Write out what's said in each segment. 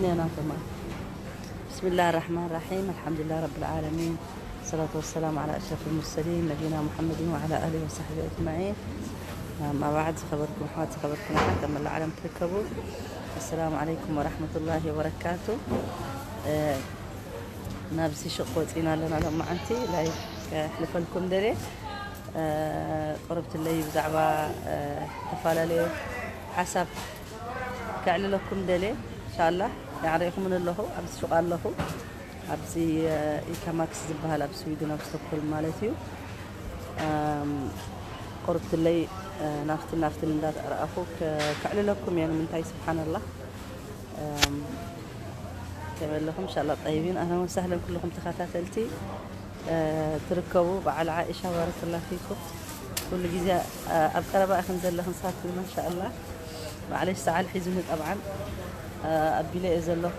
ኔና ተማ። ብስሚላህ ራሕማን ራሒም። ኣልሓምዱሊላህ ረብል ዓለሚን። ሰላቱ ወሰላም ዓላ ኣሽረፍ ልሙርሰሊን ነቢና ሙሓመድን ወዓላ ኣሊሂ ወሳሕቢ ኣጅማዒን። ኣማ ባዕድ፣ ዝኸበርኩም ኣሕዋት፣ ዝኸበርኩም ኣሓት ኣብ መላእ ዓለም ትርከቡ፣ ኣሰላሙ ዓለይኩም ወራሕመቱላሂ ወበረካቱ። እ፣ ናብዚ ሹቕ ወፂና ኣለና ሎማዓንቲ ላይፍ ከሕልፈልኩም ደልየ። እ፣ ቅርብትለይ ብዛዕባ፣ እ፣ ተፈላለዩ ሓሳብ ከዕልለኩም ደልየ። ኢንሻላህ፣ ያዕሪኹምን ኣለኹ፣ ኣብዚ ሹቕ ኣለኹ። ኣብዚ፣ እ፣ ኢካማክስ ዝበሃል ኣብ ስዊድን ኣብ ስቶክሆልም ማለት እዩ። እም፣ ቅርብትለይ፣ እ፣ ናፍትን ናፍትን እንዳተረኣኹ ከ-፣ ከዕልለኩም እየ። ንምንታይ ስብሓንላህ። እም፣ ከመይ ኣለኹም? ኢንሻላህ ጠይቢን። ኣህለን ወሳህለን ኩልኹም ተኸታተልቲ፣ እ፣ ትርከቡ። በዓል ዓኢሻ ባረከላ ፊኩም። ኩሉ ግዜ፣ እ፣ ኣብ ቀረባ ኢኽን ዘለኽን ሳትሪ ማሻኣላህ። ማዕለሽ ሰዓል ሒዙኒ ጠብዓን፣ እ፣ ኣቢለ እየ ዘለኹ።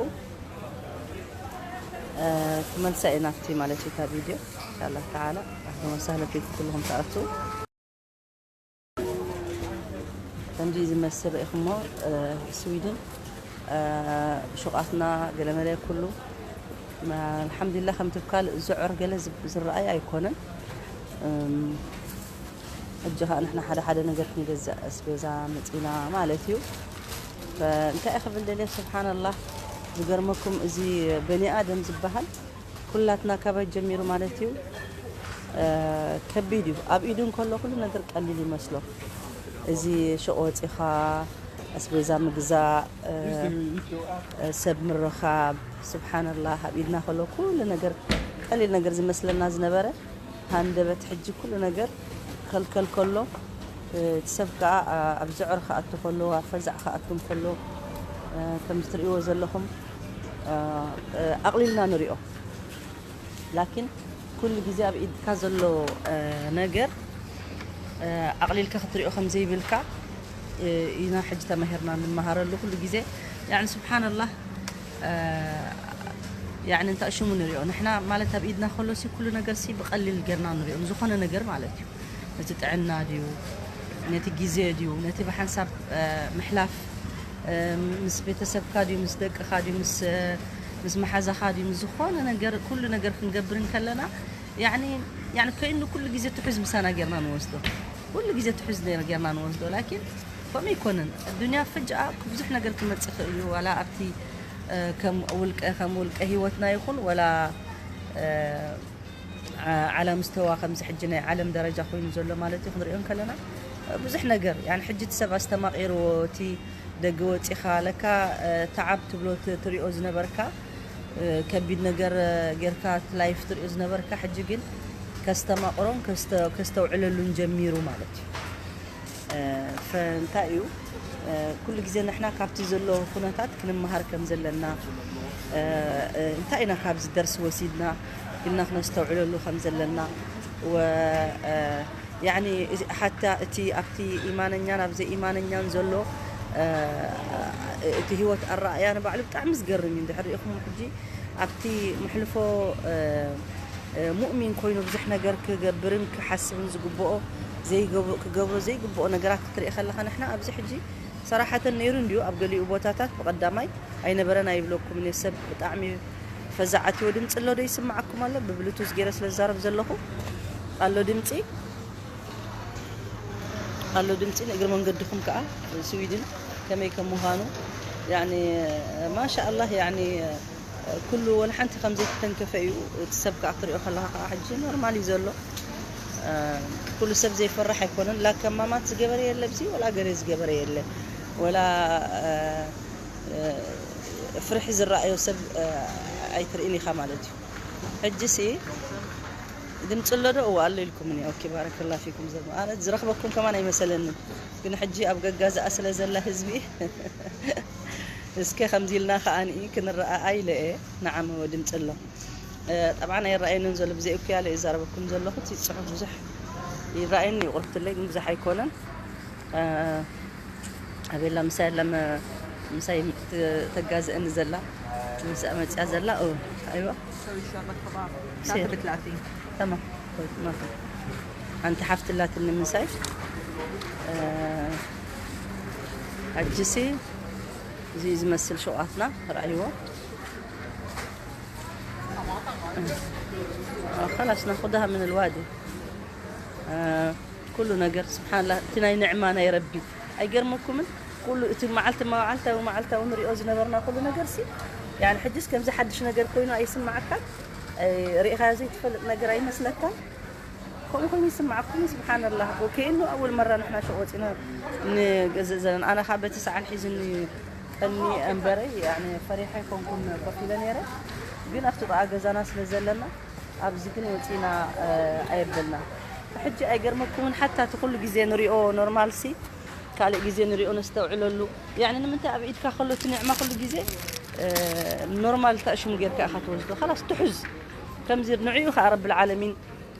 እ፣ ክመልሳ እየ ናብቲ ማለት እዩ እታ ቪድዮ። ኢንሻላህ ተዓላ ኣህለን ወሳህለን ፊኩም ኩልኹም ትኣትዉ። ከምዚ ዝመስል ርኢኹሞ፣ እ፣ ስዊድን፣ እ፣ ሹቓትና ገለመለ ኩሉ፣ ማ-፣ ኣልሓምዱሊላህ ከምቲ ብካልእ ዝዑር ገለ ዝብ-፣ ዝረኣይ ኣይኮነን። እም፣ ሕጂ ኸኣ ንሕና ሓደ ሓደ ነገር ክንገዝእ ኣስቤዛ መጺና ማለት እዩ። ፈ-፣ እንታይ እየ ክብል ደልየ፣ ስብሓንላህ፣ ዝገርመኩም እዚ በኒ ኣደም ዝበሃል ኩላትና ካባይ ጀሚሩ ማለት እዩ። እ፣ ከቢድ እዩ። ኣብ ኢዱ እንከሎ ኩሉ ነገር ቀሊል ይመስሎ። እዚ ሹቕ ወጺኻ ኣስቤዛ ምግዛእ፣ እ፣ እ፣ ሰብ ምርኻብ፣ ስብሓንላህ፣ ኣብ ኢድና ከሎ ኩሉ ነገር ቀሊል ነገር ዝመስለና ዝነበረ፣ ሃንደበት ሕጂ ኩሉ ነገር ከልከል ከሎ፣ እ፣ እቲ ሰብ ከኣ፣ እ፣ ኣብ ዝዕር ክኣቱ ከሎ፣ ኣብ ፈዛዕ ክኣቱ እንከሎ፣ እ፣ ከም እትርእይዎ ዘለኹም፣ እ፣ እ፣ ኣቕሊልና ንሪኦ። ላኪን ኩሉ ግዜ ኣብ ኢድካ ዘሎ፣ እ፣ ነገር፣ እ፣ ኣቕሊልካ ክትሪኦ ከም ዘይብልካ፣ እ፣ ኢና ሕጂ ተማሂርና እንመሃረሉ። ኩሉ ግዜ፣ ያዕኒ፣ ስብሓንላህ፣ እ፣ ያዕኒ፣ እንታይ ሽሙ ንሪኦ። ንሕና ማለት ኣብ ኢድና ከሎሲ ኩሉ ነገርሲ ብቐሊል ጌርና ንሪኦ። ንዝኾነ ነገር ማለት እዩ። ነቲ ጥዕና ድዩ፣ ነቲ ግዜ ድዩ፣ ነቲ ብሓንሳብ፣ እ፣ ምሕላፍ፣ እ፣ ምስ ቤተሰብካ ድዩ፣ ምስ ደቅኻ ድዩ፣ ምስ፣ ምስ መሓዛኻ ድዩ፣ ምስ ዝኾነ ነገር፣ ኩሉ ነገር ክንገብር እንከለና፣ ያዕኒ፣ ያዕኒ፣ ከይኑ ኩሉ ግዜ ትሑዝ ምሳና ጌርና ንወስዶ። ኩሉ ግዜ ትሑዝ ነ-፣ ጌርና ንወስዶ። ላኪን ከምኡ ኣይኮነን። ኣዱንያ ፈጅኣ ብዙሕ ነገር ክመጽእ ይኽእል እዩ። ዋላ ኣብቲ፣ እ፣ ከም ውልቀ፣ ከም ውልቀ ህይወትና ይኹን፣ ዋላ፣ እ፣ ዓ-፣ ዓላ ምስተዋ ከምዚ ሕጂ ናይ ዓለም ደረጃ ኮይኑ ዘሎ ማለት እዩ። ክንሪኦ እንከለና ብዙሕ ነገር፣ ያኒ፣ ሕጂ እቲ ሰብ ኣስተማቒርዎ፣ እቲ ደገ ወጺኻ ለካ፣ እ፣ ተዓብ ትብሎ ት-፣ ትሪኦ ዝነበርካ፣ እ፣ ከቢድ ነገር፣ እ፣ ጌርካ እቲ ላይፍ ትሪኦ ዝነበርካ፣ ሕጂ ግን ከስተማቕሮን ከስተ-፣ ከስተውዕለሉን ጀሚሩ ማለት እዩ። እ፣ ፈ-፣ እንታይ እዩ፣ እ፣ ኩሉ ግዜ ንሕና ካብቲ ዘሎ ኩነታት ክንመሃር ከም ዘለና፣ እ፣ እ፣ እንታይ ኢና ካብዚ ደርሲ ወሲድና ኢልና ክነስተውዕለሉ ከም ዘለና፣ ወ-፣ እ፣ ያኒ፣ ሓታ እቲ ኣብቲ ኢማነኛን ኣብ ዘይኢማነኛን ዘሎ፣ እ፣ እቲ ህይወት ኣረኣእያ ንባዕሉ ብጣዕሚ ዝገርም እዩ። እንድሕር ርኢኹም ሕጂ ኣብቲ መሕልፎ፣ እ፣ እ፣ ሙእሚን ኮይኑ ብዙሕ ነገር ክገብርን ክሓስብን ዝግብኦ ዘይገብ-፣ ክገብሮ ዘይግብኦ ነገራት ክትርኢ ከለኻ፣ ንሕና ኣብዚ ሕጂ ሰራሓተን ነይሩ እንድዩ ኣብ ገሊኡ ቦታታት ብቐዳማይ ኣይነበረን ኣይብለኩምን እየ። ሰብ ብጣዕሚ ፈዛዓት እዩ። ድምፂ ኣሎ ዶ ይስምዓኩም ኣሎ? ብብሉቱዝ ገይረ ስለ ዝዛረብ ዘለኹ ኣሎ ድምፂ፣ ኣሎ ድምፂ። ንእግሪ መንገድኹም ከዓ ስዊድን ከመይ ከም ምዃኑ፣ ያኒ፣ ማሻ ኣላህ፣ ያኒ፣ ኩሉ ወላ ሓንቲ ከም ዘይተተንከፈ እዩ። እቲ ሰብ ከዓ ክትሪኦ ከለኻ ከዓ ሕጂ ኖርማል እዩ ዘሎ። እ፣ ኩሉ ሰብ ዘይፈርሕ ኣይኮነን። ላ ከማማት ዝገበረ የለ፣ ብዚ ወላ ገለ ዝገበረ የለ፣ ወላ፣ እ፣ እ፣ ፍርሒ ዝረኣዮ ሰብ፣ እ፣ ኣይትርእን ኢኻ ማለት እዩ። ሕጂ ሲ ድምፂ ኣሎ ዶ? እወ ኣሎ ኢልኩምኒ። ኦኬ፣ ባረከላ ፊኩም። ዘ-፣ ኣነ ዝረኽበኩም ከማን ኣይመሰለንን፣ ግን ሕጂ ኣብ ገጋዝኣ ስለ ዘላ ህዝቢ እስከ ከምዚ ኢልና ከዓኒ ክንረኣኣ ኢለ እየ። ንዓም እወ ድምፂ ኣሎ። እ፣ ጠብዓን ኣይረኣየንን ዘሎ፣ ብዘይ እኩያለ እየ ዝዛረበኩም ዘለኹ። እቲ ፅሑፍ ብዙሕ ይረኣየኒ እዩ፣ ቁርብትለይ ግን ብዙሕ ኣይኮነን። እ፣ ኣቤላ ምሳይ ኣላ፣ መ-፣ ምሳይ ት-፣ ተጋዝእኒ ዘላ፣ ምሳኣ መፅያ ዘላ። ኦ፣ ኣይዋ። سوي الشربة خضار. ثلاثة بثلاثين. تمام. ማፊ። ሓንቲ ሓፍቲ ኣላትኒ ምሳይ። እ፣ ሕጂሲ እዚ ዝመስል ሸውዓትና ረኣይዎ። خلاص ناخدها من الوادي. ኩሉ ነገር ስብሓንላ እቲ ናይ ንዕማ ናይ ረቢ ኣይገርመኩምን? ኩሉ እቲ መዓልቲ መዓልታዊ መዓልታዊ ንሪኦ ዝነበርና ኩሉ ነገር ሲ ያኒ ሕጅስ ከምዚ ሓድሽ ነገር ኮይኑ ኣይስማዓካን? ሪኢኻ ዘይትፈልጥ ነገር ኣይመስለካን? ከምኡ ኮይኑ ይስማዓኩም ስብሓንላ። ወከእኑ ኣወል መራ ንሕና ሸቕ ወፂና ንገዝእ ዘለና ኣነ ካብ በቲ ሰዓል ሒዝኒ ቀኒ እምበረይ ያኒ ፈሪሐ ኣይኮንኩን ኮፍ ኢለ ነይረ። ግን ኣብቲ ጥቓ ገዛና ስለ ዘለና ኣብዚ ግን ወፂና ኣየበልና። ሕጂ ኣይገርመኩምን ሓታ እቲ ኩሉ ግዜ ንሪኦ ኖርማል ሲ ካልእ ግዜ ንሪኦ ነስተውዕለሉ። ያኒ ንምንታይ ኣብ ኢድካ ከሎ እቲ ንዕማ ኩሉ ግዜ ኖርማል ታእሽሙ ጌርካ ኢኻ ትወስዶ። خلاص ትሑዝ ከምዚ ንዕኡ ኸዓ ረብል ዓለሚን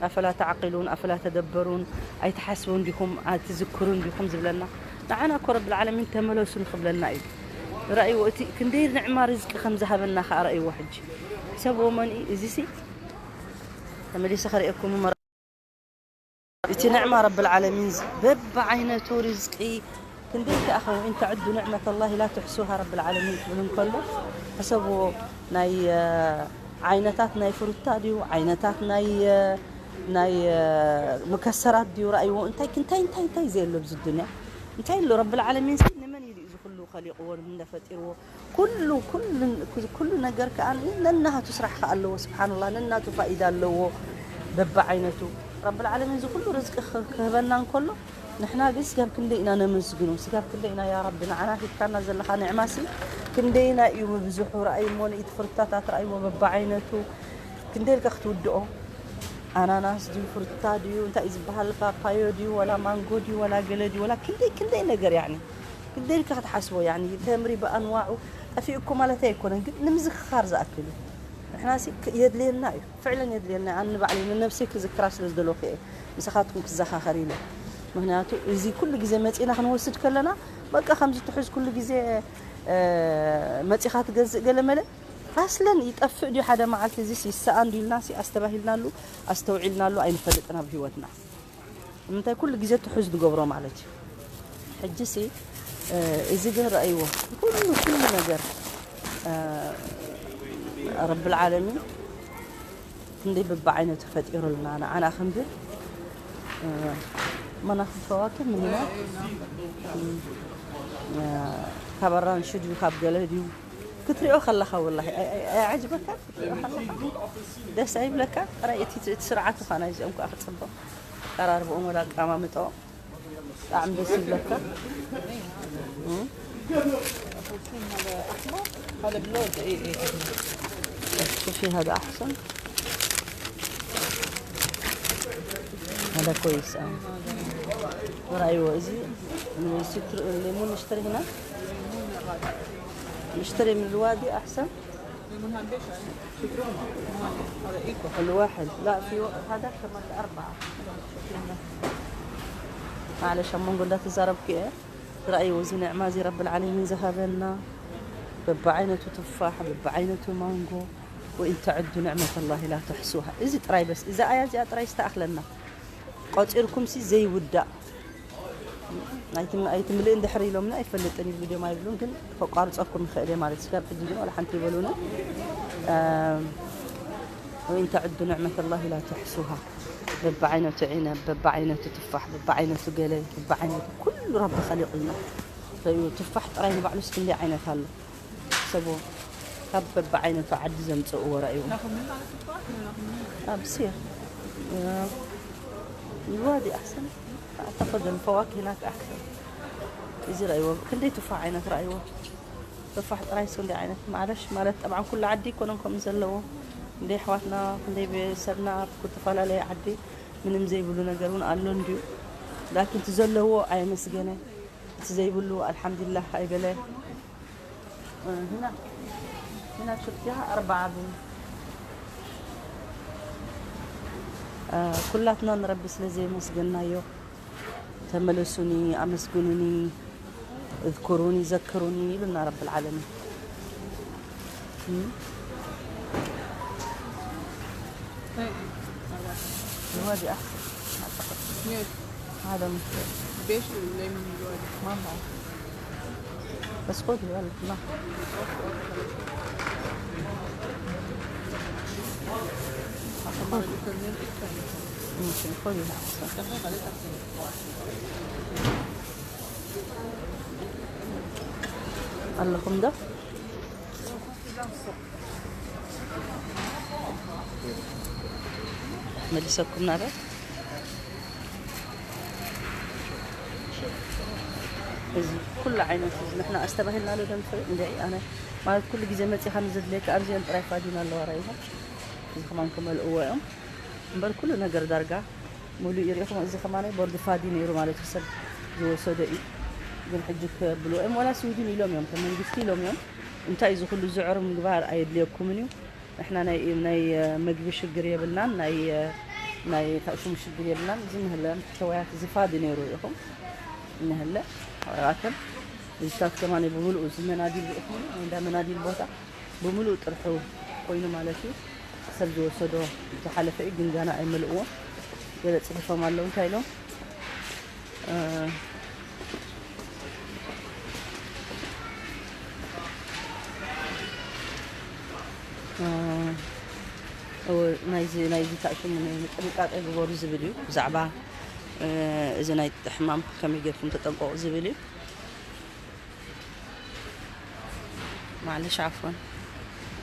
ኣፈላ ተዓቂሉን ኣፈላ ተደበሩን ኣይትሓስቡን ዲኹም ኣይትዝክሩን ዲኹም ዝብለና። ንዓና እኮ ረብል ዓለሚን ተመለሱ ንኽብለና እዩ። ረእይዎ እቲ ክንደይ ንዕማ ርዝቂ ከም ዝሃበና ኸዓ ረእይዎ። ሕጂ ሕሰብዎ መንኢ እዚሲ ተመሊሰ ኸርእየኩም እሞ እቲ ንዕማ ረብል ዓለሚን በብዓይነቱ ርዝቂ ክንደይ ከኣ ኸው እንተ ዕዱ ንዕመት ኣላሂ ላ ትሕሱሃ ረብል ዓለሚን ክብል እንከሎ ሕሰብዎ ናይ ዓይነታት ናይ ፍሩታ ድዩ ዓይነታት ናይ ናይ ምከሰራት ድዩ ረእይዎ እንታይ እንታይ እንታይ እንታይ ዘየሎ ኣብዚ ዱንያ እንታይ ኣሎ ረብል ዓለሚን ሲ ንመን ኢሉ እዚ ኩሉ ኸሊቕዎ ንመን ፈጢርዎ ኩሉ ኩሉ ነገር ከኣ ነናቱ ስራሕ ከኣ ኣለዎ ስብሓንላ ነናቱ ፋኢዳ ኣለዎ በብዓይነቱ ረብል ዓለሚን እዚ ኩሉ ርዝቂ ክህበና እንከሎ ንሕና ግን ስጋብ ክንደይ ኢና ነመስግኖ ስጋብ ክንደይ ኢና ያ ረቢ ንዓና ሂብካና ዘለኻ ንዕማሲ ክንደይና እዩ ምብዝሑ ረኣይ እሞ ንኢቲ ፍርታታት ረኣይዎ በብዓይነቱ ክንደይ ኢልካ ክትውድኦ ኣናናስ ድዩ ፍሩታ ድዩ እንታይ እዩ ዝበሃል ፓፓዮ ድዩ ወላ ማንጎ ድዩ ወላ ገለ ድዩ ወላ ክንደይ ክንደይ ነገር ያኒ ክንደይ ኢልካ ክትሓስቦ ያኒ ተምሪ ብኣንዋዑ ጠፊኡኩም ማለት ኣይኮነን ግን ንምዝክኻር ዝኣክል እዩ ንሕናሲ የድልየና እዩ ፍዕለን የድልየና ኣነ ባዕለይ ንነብሰይ ክዝክራ ስለ ዝደለኹ እየ ምሳኻትኩም ክዘኻኸር ኢለ ምክንያቱ እዚ ኩሉ ግዜ መፂና ክንወስድ ከለና በቃ ከምዚ ትሑዝ ኩሉ ግዜ መፂኻ ትገዝእ ገለ መለ ኣስለን ይጠፍእ ድዩ ሓደ መዓልቲ እዚስ ይሰኣን ድዩ ኢልና ሲ ኣስተባሂልናሉ ኣስተውዒልናሉ ኣይንፈልጥን ኣብ ህይወትና ንምንታይ ኩሉ ግዜ ትሑዝ ንገብሮ ማለት እዩ ሕጂ ሲ እዚ ግን ረእይዎ ኩሉ ኩሉ ነገር ረብል ዓለሚን ክንደይ በብዓይነቱ ፈጢሩልና ንዓና ክንብል መናፍል ፈዋክህ ምን ይላል ካብ ኣራንሺ ድዩ ካብ ገለ ድዩ ክትሪኦ ከለኻ ወላሂ ኣይዓጅበካ ክትሪኦ ከለኻ ደስ ኣይብለካ ጥራይ እቲ ስርዓት ኳ ናይዚኦም ከዓ ክፅብቕ ቀራርብኦም ወላ ኣቀማምጠኦም ብጣዕሚ ደስ ይብለካ هذا بلوز اي اي شوفي هذا احسن هذا كويس اه رأيو ازي من الستر الليمون نشتري هنا نشتري من الوادي احسن ليمون هندش شكرا هذا ايكو الواحد لا في و- هذاك كمان أربعة معلش أما نقول لا تزارب كي رأيو زي نعمة زي رب العالمين زهبنا በብዓይነቱ ትፋሕ በብዓይነቱ ማንጎ ወኢን ተዕዱ ንዕመት ኣላሂ ላ ትሕሱሃ እዚ ጥራይ በስ እዛ ኣያ እዚኣ ጥራይ ዝተኣኽለና ቆፂርኩም ሲ ዘይውዳእ ኣይትምልእ እንድሕር ኢሎምና ኣይፈልጥን ይብሉ ድዮም ኣይብሉን ግን ከቋርፀኩም ይኽእል እየ ማለት ስጋብ ሕጂ ግን ዋላ ሓንቲ ይበሉኒ ወኢን ተዕዱ ንዕመት ኣላሂ ላ ትሕሱሃ በብዓይነቱ ዒነብ በብዓይነቱ ትፋሕ በብዓይነቱ ገለ በብዓይነቱ ኩሉ ረቢ ኸሊቑልና እዩ ትፋሕ ጥራይ ንባዕሉስ ክንደይ ዓይነት ኣሎ ሰቦ ካብ በብዓይነቱ ዓዲ ዘምፅእዎ ረእይዎ ኣብሲር ንዋዲ ኣሕሰን ኣዕተቅድ ፈዋኪ ናክ ኣሕሰን እዚ ረእይዎ ክንደይ ትፋሕ ዓይነት ረእይዎ ትፋሕ ጥራይ ስ ክንደይ ዓይነት ማዕለሽ ማለት ጠብዓን ኩሉ ዓዲ ይኮነን ከምኡ ዘለዎ እንደ ኣሕዋትና ክንደይ ቤተሰብና ኣብ ዝተፈላለየ ዓዲ ምንም ዘይብሉ ነገር እውን ኣሎ እንድዩ ላኪን እቲ ዘለዎ ኣየመስገነ እቲ ዘይብሉ ኣልሓምዱላህ ኣይበለ هنا هنا شفتيها أربعة بن ኩላትና ንረቢ ስለ ዘየመስገናዮ ተመለሱኒ ኣመስግኑኒ اذكروني ذكروني ይብልና ረብ العالمين الوادي أحسن أعتقد ليش؟ هذا مش بيش الليمون الوادي؟ ما بعرف بس خذي، يلا، لا. خذي. ممكن، خذي. اللهم ده. መሊሰኩም ናበይ? እዚ ኩሉ ዓይነት እዚ ንሕና ኣስተባሂልና ዶ ደንፍዕ? እንድዒ ኣነ ማለት ኩሉ ግዜ መጺኻ ንዘድልየካ ኣብዚኦም ጥራይ ፋዲና ኣለዋ ራይዛ። እዚ ከማን ክመልእዎ እዮም። እምበር ኩሉ ነገር ዳርጋ ሙሉእ ይሪእኹም። እዚ ከማን ቦርድ ፋዲ ነይሩ ማለት እዩ፣ ሰብ ዝወሰዶ እዩ። ግን ሕጂ ከብልዎ እዮም፣ ወላ ስዊድን ኢሎም እዮም፣ ከም መንግስቲ ኢሎም እዮም። እንታይ እዚ ኩሉ ዝዕር ምግባር ኣየድልየኩምን እዩ። ንሕና ናይ፣ ናይ መግቢ ሽግር የብልናን፣ ናይ፣ ናይ ታእሹም ሽግር የብልናን። እዚ ንህለ ምሕተዋያት እዚ ፋዲ ነይሩ ኢኹም። ንህለ ኣተም እዚታት ከማን ብምሉኡ እዚ መናዲል ርኢኹም፣ እንዳ መናዲል ቦታ ብምሉኡ ጥርሑ ኮይኑ ማለት እዩ። ሰብ ዝወሰዶ ዝሓለፈ እዩ፣ ግን ገና ኣይመልእዎ። ገለ ጽሒፎም ኣለዉ፣ እንታይ ኢሎም? እ፣ እ፣ እወ፣ ናይዚ፣ ናይዚ ታእሽሙ ናይ ጥንቃቄ ግበሩ ዝብል እዩ። ብዛዕባ፣ እ፣ እዚ ናይ ሕማም ከመይ ጌርኩም ተጠንቀቑ ዝብል እዩ። ማዕለሽ ዓፎን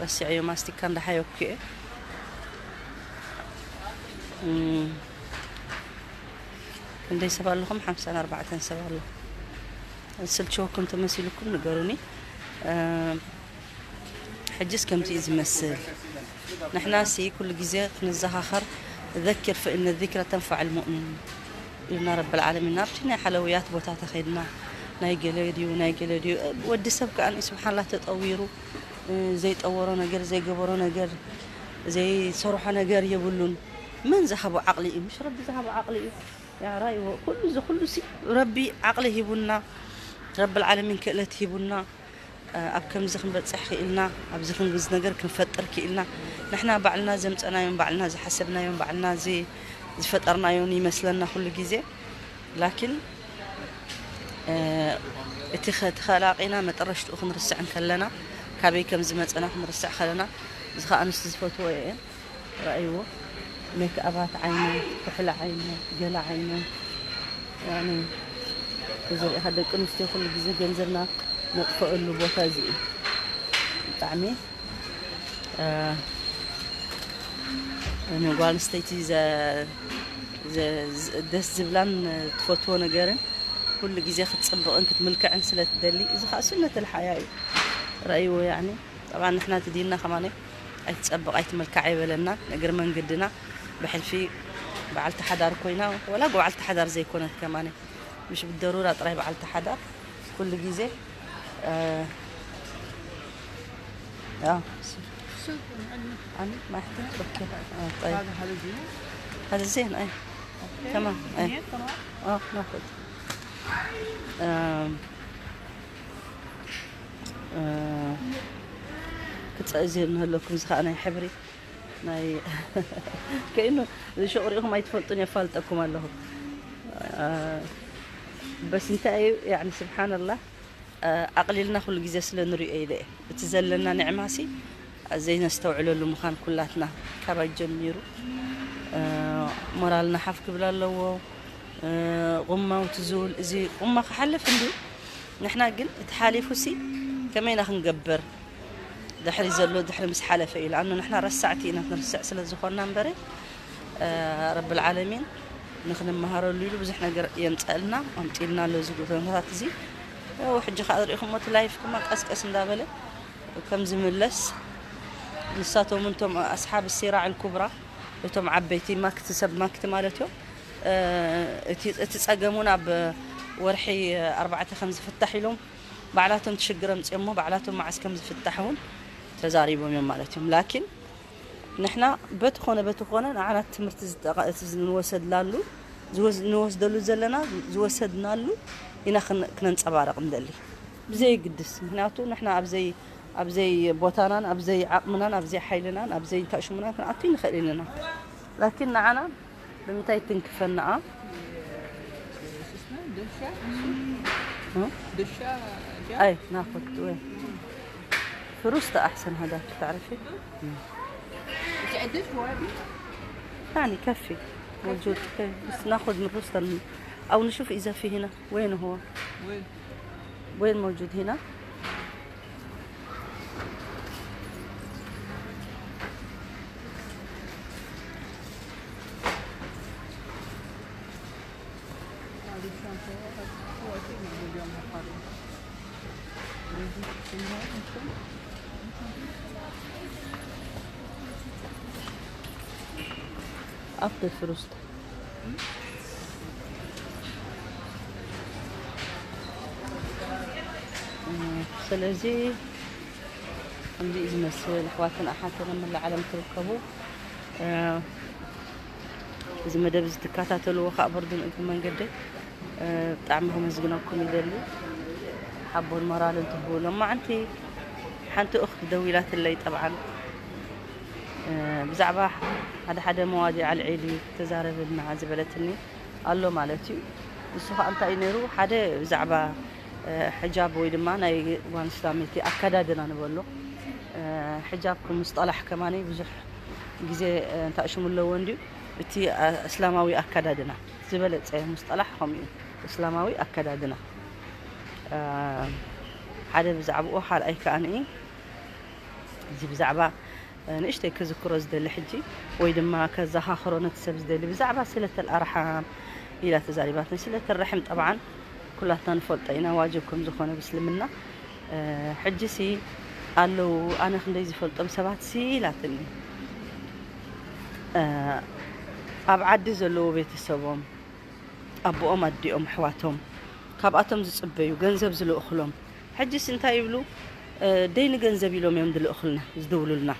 ረሲዐዮ ማስቲካ እንዳሓየኩ እየ። እም፣ ክንደይ ሰብ ኣለኹም? ሓምሳን ኣርባዕተን ሰብ ኣሎ። ስልችወኩም ተመሲልኩም ንገሩኒ። እ፣ ሕጅስ ከምዚ እዩ ዝመስል። ንሕናሲ ኩሉ ግዜ ክንዘኻኸር፣ ذكر فإن الذكرى تنفع المؤمن ኢልና ረብል ዓለሚን። ናብቲ ናይ ሓለውያት ቦታ ተኸድና፣ ናይ ገለ ድዩ፣ ናይ ገለ ድዩ? ወዲ ሰብ ከኣ ስብሓንላ ተጠዊሩ፣ ዘይጠወሮ ነገር፣ ዘይገበሮ ነገር፣ ዘይሰርሖ ነገር የብሉን። መን ዝሃቦ ዓቕሊ እዩ? ምሽ ረቢ ዝሃቦ ዓቕሊ እዩ። ያ ራይዎ፣ ኩሉ እዚ ኩሉ ሲ ረቢ ዓቕሊ ሂቡና፣ ረብል ዓለሚን ክእለት ሂቡና። ኣብ ከምዚ ክንበጽሕ ክኢልና፣ ኣብዚ ክንግዝ ነገር ክንፈጥር ክኢልና፣ ንሕና ባዕልና ዘምጸናዮን ባዕልና ዝሓሰብናዮን ባዕልና ዚ-፣ ዝፈጠርናዮን ይመስለና ኩሉ ግዜ። ላኪን፣ እ፣ እቲ ኸ-፣ ተኸላቒና መጠረሽትኡ ክንርስዕ እንከለና፣ ካበይ ከም ዝመጸና ክንርስዕ ከለና፣ እዚ ኸኣ ኣንስቲ ዝፈትዎ እየን። ረኣይዎ፣ ሜክኣባት ዓይነ፣ ኩሕሊ ዓይነ፣ ገለ ዓይነ፣ ያኒ፣ እዚ ሪኢኻ ደቂ ኣንስትዮ ኩሉ ግዜ ገንዘብና ነጥፈአሉ ቦታ እዚ እዩ። ብጣዕሚ፣ እ፣ ንጓል ኣንስተይቲ ዘ-፣ ዘ-፣ ዘ-፣ ደስ ዝብላን ትፈትዎ ነገርን ኩሉ ግዜ ክትጽብቕን ክትምልክዕን ስለ ትደሊ፣ እዚ ኸኣ ሱነት ኣልሓያ እዩ። ረኣይዎ ያኒ። ጠብዓን ንሕና እቲ ዲንና ከማን ኣይትጸብቕ ኣይትመልካዕ ኣይበለና። ንእግሪ መንገድና ብሕልፊ በዓልቲ ሓዳር ኮይና፣ ወላ በዓልቲ ሓዳር ዘይኮነት ከማን፣ ምሽ ብደሩራ ጥራይ በዓልቲ ሓዳር ኩሉ ግዜ፣ እ፣ ኣዎ። شوف، عندنا عندك ما يحتاج؟ أوكي. آه، طيب. هذا، هذا زين؟ هذا زين، أي. أوكي. تمام، أي. اثنين، تمام. آه، ناخذ. آم، እ፣ ክትጸእዝዮ እንህለኩም፣ እዚ ኸኣ ናይ ሕብሪ ናይ ከይኑ ዝሸቑሪኹም ኣይትፈልጡን፣ የፋልጠኩም ኣለኹ። እ፣ በስ እንታይ እዩ፣ ያዕኒ፣ ስብሓንላህ፣ እ፣ ኣቕሊልና ኩሉ ግዜ ስለ ንሪኦ ኢለ እየ። እቲ ዘለና ንዕማሲ ዘይነስተውዕለሉ ምዃን ኩላትና ካባይ ጀሚሩ፣ እ፣ ሞራልና ሓፍ ክብል ኣለዎ። እ፣ ቁማው ትዝውል፣ እዚ ቁማ ክሓልፍ እንድዩ። ንሕና ግን እቲ ሓሊፉሲ ከመይ ኢና ክንገብር? ድሕሪ ዘሎ ድሕሪ ምስ ሓለፈ እዩ። ለኣኑ ንሕና ረሳዕቲ ኢና፣ ክንርስዕ ስለ ዝኾንና እምበረ፣ እ፣ ረብል ዓለሚን ንኽንመሃረሉ ኢሉ ብዙሕ ነገር የምጸእልና፣ ኣምጺእልና ኣሎ እዚ ኩነታት እዚ። ያው ሕጂ ከኣ ርኢኹሞ እቲ ላይፍ ድማ ቀስቀስ እንዳበለ ከም ዝምለስ፣ ንሳቶም እንቶም ኣስሓብ ሲራዕ ልኩብራ፣ እቶም ዓበይቲ ማክቲ፣ ሰብ ማክቲ ማለት እዮም። እ፣ እቲ፣ እቲ ጸገም እውን ኣብ ወርሒ ኣርባዕተ ከም ዝፍታሕ ኢሎም ባዕላቶም እቲ ሽግር ኣምጺኦሞ፣ ባዕላቶም መዓስ ከም ዝፍታሕ እውን ተዛሪቦም እዮም ማለት እዮም። ላኪን ንሕና በቲ ኾነ በቲ ኾነ ንዓና ትምህርቲ ዝጠቐ-፣ እቲ ንወሰድላሉ፣ ዝወዝ-፣ ንወስደሉ ዘለና፣ ዝወሰድናሉ ኢና ክን-፣ ክነንጸባርቕ ንደሊ። ብዘየግድስ፣ ምኽንያቱ ንሕና ኣብ ዘይ-፣ ኣብ ዘይ ቦታናን፣ ኣብ ዘይ ዓቕምናን፣ ኣብ ዘይ ሓይልናን፣ ኣብ ዘይ እንታይ ሽሙናን ክንኣቱ ይንኽእል ኢና። ላኪን ንዓና ብምንታይ ትንክፈናኣ? እ? أي، ناخد وين؟ فروستا أحسن هذاك، تعرفي؟ انت عندك وين؟ يعني كفي، موجود. إيه، بس ناخد من روستا ال-، أو نشوف إذا في هنا. وين هو؟ وين؟ وين موجود هنا؟ After first. ስለዚ ከምዚ እዩ ዝመስል። ኣሕዋትን ኣሓትን ኣብ መላእ ዓለም ትርከቡ፣ እዚ መደብ እዚ ትከታተልዎ ከዓ በርዱን እግሪ መንገደይ ብጣዕሚ ከመስግነኩም ይደሊ። ሓቦን ሞራልን ትህቡ። ሎማዓንቲ ሓንቲ እኽቲ ደዊላትለይ፣ ጠብዓን ብዛዕባ ሓደ ሓደ መዋዲዕ ኣልዒሊ ተዛረብልና ዝበለትኒ ኣሎ ማለት እዩ። ንሱ ከዓ እንታይ እዩ ነይሩ? ሓደ ብዛዕባ ሕጃብ ወይ ድማ ናይ ጓል ኣንስታመይቲ ኣከዳድና ንበሎ። ሕጃብ ክምስጠላሕ ከማኒ ብዙሕ ግዜ እንታሽሙ ኣለዎ እንድዩ። እቲ እስላማዊ ኣከዳድና ዝበለፀ ሙስጠላሕ ከምኡ እዩ። እስላማዊ ኣከዳድና ሓደ ብዛዕባኡ፣ ካልኣይ ከዓኒ እዚ ብዛዕባ ንእሽተይ ክዝክሮ ዝደሊ ሕጂ ወይ ድማ ከዘኻኽሮ ነቲ ሰብ ዝደሊ ብዛዕባ ስለተል ኣርሓም ኢላ ተዛሪባትኒ። ስለተል ረሕም ጠብዓን ኩላትና ንፈልጦ ኢና ዋጅብ ከም ዝኾነ ብስልምና። ሕጂ ሲ ኣለዉ ኣነ ክንደይ ዝፈልጦም ሰባት ሲ ኢላትኒ። ኣብ ዓዲ ዘለዉ ቤተሰቦም ኣቦኦም ኣዲኦም ኣሕዋቶም ካብኣቶም ዝፅበዩ ገንዘብ ዝልእኽሎም። ሕጂስ እንታይ ይብሉ? ደይ ንገንዘብ ኢሎም እዮም ዝልእኹልና ዝድውሉልና።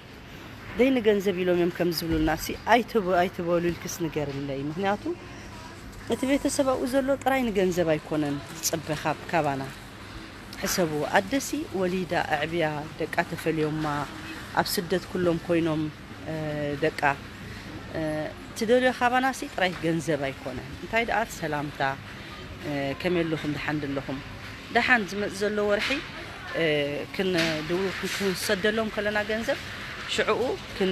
ደይ ንገንዘብ ኢሎም እዮም ከም ዝብሉልና ሲ ኣይትበ- ኣይትበሉ ኢልክስ ንገርለይ። ምክንያቱ እቲ ቤተሰብ ኣብኡ ዘሎ ጥራይ ንገንዘብ ኣይኮነን ዝፅበ ካብ ካባና። ሕሰቡ፣ ኣደሲ ወሊዳ ኣዕብያ ደቃ ተፈልዮማ ኣብ ስደት ኩሎም ኮይኖም ደቃ ትደልዮ ካባናሲ ጥራይ ገንዘብ ኣይኮነን። እንታይ ደኣ ሰላምታ፣ ከመይ ኣለኹም፣ ደሓን ድለኹም? ደሓን ዝመጽእ ዘሎ ወርሒ ክንድው ክንሰደሎም ከለና ገንዘብ ሽዕኡ ክን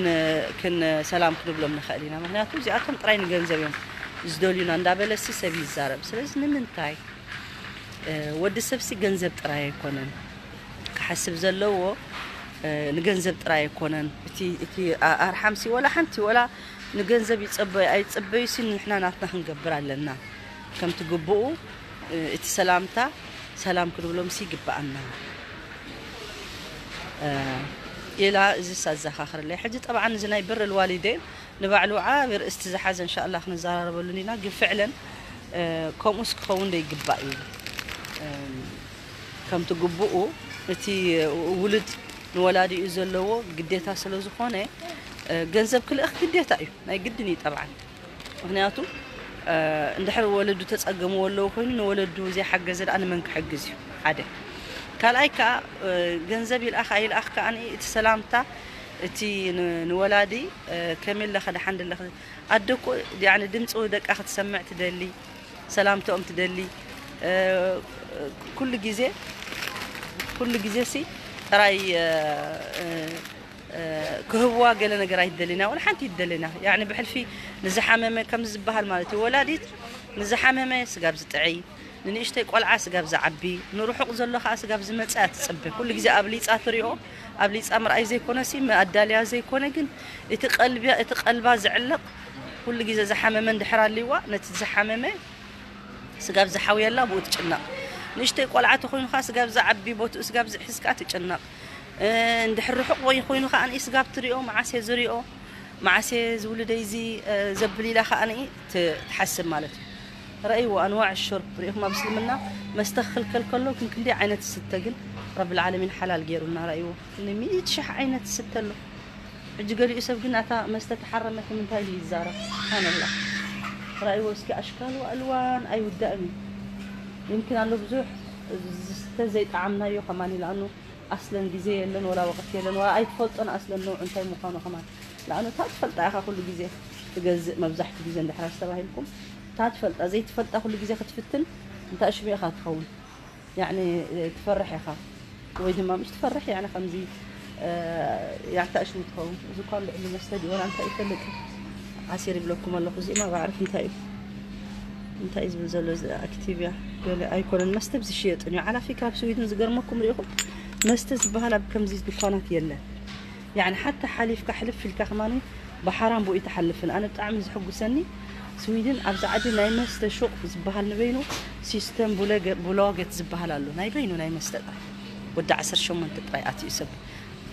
ክን ሰላም ክንብሎም ንኽእል ኢና። ምክንያቱ እዚኣቶም ጥራይ ንገንዘብ እዮም ዝደልዩና እንዳበለሲ ሰብ ይዛረብ። ስለዚ ንምንታይ ወዲ ሰብሲ ገንዘብ ጥራይ ኣይኮነን ክሓስብ ዘለዎ፣ ንገንዘብ ጥራይ ኣይኮነን። እቲ እቲ ኣርሓምሲ ወላ ሓንቲ ወላ ንገንዘብ ይጸበዩ ኣይጸበዩሲ ንሕና ናትና ክንገብር ኣለና። ከምቲ ግቡኡ እቲ ሰላምታ ሰላም ክንብሎምሲ ይግብኣና። ኢላ እዚስ ኣዘኻኽርለይ። ሕጂ ጠብዓን እዚ ናይ ብር ልዋሊደይን ንባዕሉ ዓቢ ርእስቲ ዝሓዘ እንሻላ ክንዘራረበሉን ኢና። ግን ፍዕለን ከምኡስ ክኸውን ዶ ይግባእ እዩ? ከምቲ ግቡኡ እቲ ውሉድ ንወላዲኡ ዘለዎ ግዴታ ስለ ዝኾነ ገንዘብ ክልእኽ ግዴታ እዩ፣ ናይ ግድን እዩ ጠብዓን። ምክንያቱ እንድሕር ወለዱ ተፀገምዎ ኣለዉ ኮይኑ ንወለዱ ዘይሓገዘ ደኣ ንመን ክሕግዝ እዩ? ሓደ ካልኣይ ከዓ ገንዘብ ይልኣኽ ኣይልኣኽ ከዓ እቲ ሰላምታ እቲ ንወላዲ ከመይ ኣለኸ ደሓን ድለኸ ኣደ እኮ ያኒ ድምፂ ደቃ ክትሰምዕ ትደሊ፣ ሰላምትኦም ትደሊ። ኩሉ ግዜ ኩሉ ግዜ ሲ ጥራይ ክህብዋ ገለ ነገር ኣይትደልን እያ፣ ወላ ሓንቲ ኣይትደልን እያ። ያኒ ብሕልፊ ንዝሓመመ ከም ዝበሃል ማለት እዩ። ወላዲት ንዝሓመመ ስጋብ ዝጥዕይ፣ ንንእሽተይ ቆልዓ ስጋብ ዝዓቢ፣ ንርሑቕ ዘሎ ከዓ ስጋብ ዝመፅእ እያ ትፅበ። ኩሉ ግዜ ኣብሊፃ ትሪኦ፣ ኣብሊፃ ምርኣይ ዘይኮነሲ፣ ኣዳልያ ዘይኮነ ግን እቲ ቀልቢያ፣ እቲ ቀልባ ዝዕለቕ ኩሉ ግዜ ዝሓመመ እንድሕር ኣልይዋ፣ ነቲ ዝሓመመ ስጋብ ዝሓውየላ ብኡ ትጭነቕ። ንእሽተይ ቆልዓ ተኾይኑ ከዓ ስጋብ ዝዓቢ፣ ቦትኡ ስጋብ ዝሕዝ ከዓ ትጭነቕ። እንድሕር ርሑቕ ወይ ኮይኑ ከዓ ንኢ ስጋብ ትሪኦ፣ መዓስ እየ ዝሪኦ፣ መዓስ እየ ዝውልደይ እዚ ዘብል ኢላ ከዓ ንኢ ትሓስብ ማለት እዩ። ረእይዎ ኣንዋዕ ሹርብ ሪኢኹም ኣብ እስልምና መስተ ክኽልከል ከሎ ግን ክንደይ ዓይነት ዝስተ ግን ረብል ዓለሚን ሓላል ገይሩልና ረእይዎ። ክንደይ ሚእቲ ሽሕ ዓይነት ዝስተ ኣሎ። ሕጂ ገሊኡ ሰብ ግን ኣታ መስተ ተሓረመት ንምንታይ ኢሉ ይዛረብ? ስብሓንላ። ረእይዎ እስኪ ኣሽካል ወኣልዋን ኣይውዳእን እዩ። ይምክን ኣሎ ብዙሕ ዝስተ ዘይጠዓምናዮ ከማን እዩ። ለኣኑ ኣስለን ግዜ የለን ወላ ወቕቲ የለን ወላ ኣይትፈልጦን ኣስለን ነውዑ እንታይ ምዃኑ ከማን። ለኣኑ እታ ትፈልጣ ኢኻ ኩሉ ግዜ ትገዝእ መብዛሕትኡ ግዜ እንድሕር ኣስተባሂልኩም እታ ትፈልጣ ዘይትፈልጣ ኩሉ ግዜ ክትፍትን እንታይ ሽሙ ኢኻ ትኸውን። ያዕኒ ትፈርሕ ኢኻ ወይ ድማ ምሽ ትፈርሕ ያዕኒ ከምዚ ያዕታ እሽሙ ትኸውን። እዚ እኳ ልዕሊ መስተ ድዩ ወላ እንታይ ይፈልጥ። ዓሲር ይብለኩም ኣለኹ። እዚማ ባዕርፍ እንታይ እዩ እንታይ እዩ ዝብል ዘሎ? እዚ ኣክቲቭያ ገለ ኣይኮነን። መስተ ብዝሽየጥን እዩ ዓላፊ ካብ ስዊድን። ዝገርመኩም ሪኢኹም መስተ ዝበሃል ኣብ ከምዚ ድኳናት የለን። ያዕኒ ሓታ ሓሊፍካ ሕልፍ ኢልካ ከማኒ ብሓራም ብኡ ይትሓልፍን። ኣነ ብጣዕሚ ዝሕጉሰኒ ስዊድን ኣብዚ ዓዲ ናይ መስተ ሹቕ ዝበሃል ንበይኑ ሲስተም ብሎገት ዝበሃል ኣሎ። ናይ በይኑ ናይ መስተ ጥራይ ወዲ ዓሰርተ ሸሞንተ ጥራይ ኣትዩ ሰብ።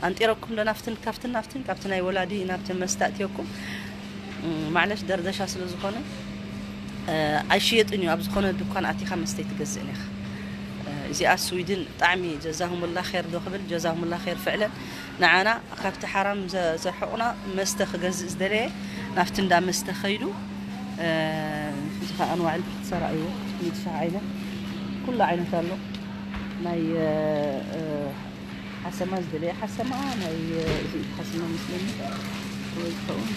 ኣንጢረኩም ዶ ናፍትን ካብትን ናፍትን ካብቲ ናይ ወላዲ ናብቲ መስተ ኣእትየኩም። ማዕለሽ ደርደሻ ስለ ዝኾነ ኣይሽየጥን እዩ። ኣብ ዝኾነ ድኳን ኣቲኻ መስተ ኣይትገዝእን ኢኻ። እዚኣ ስዊድን ብጣዕሚ ጀዛሁምላ ር ዶ ክብል ጀዛሁምላ ር ፍዕለን ንዓና ካብቲ ሓራም ዘርሕቑና መስተ ክገዝእ ዝደለየ ናብቲ እንዳ መስተ ከይዱ። እዚ ከዓ ኣንዋዕ ልብሕቲ ሰራእይዎ ንድፋዕ ዓይነት ኩሉ ዓይነት ኣሎ። ናይ ሓሰማ ዝደለየ ሓሰማ ናይ እዚ ሓሰማ ምስለኒ ወይ ዝኸውን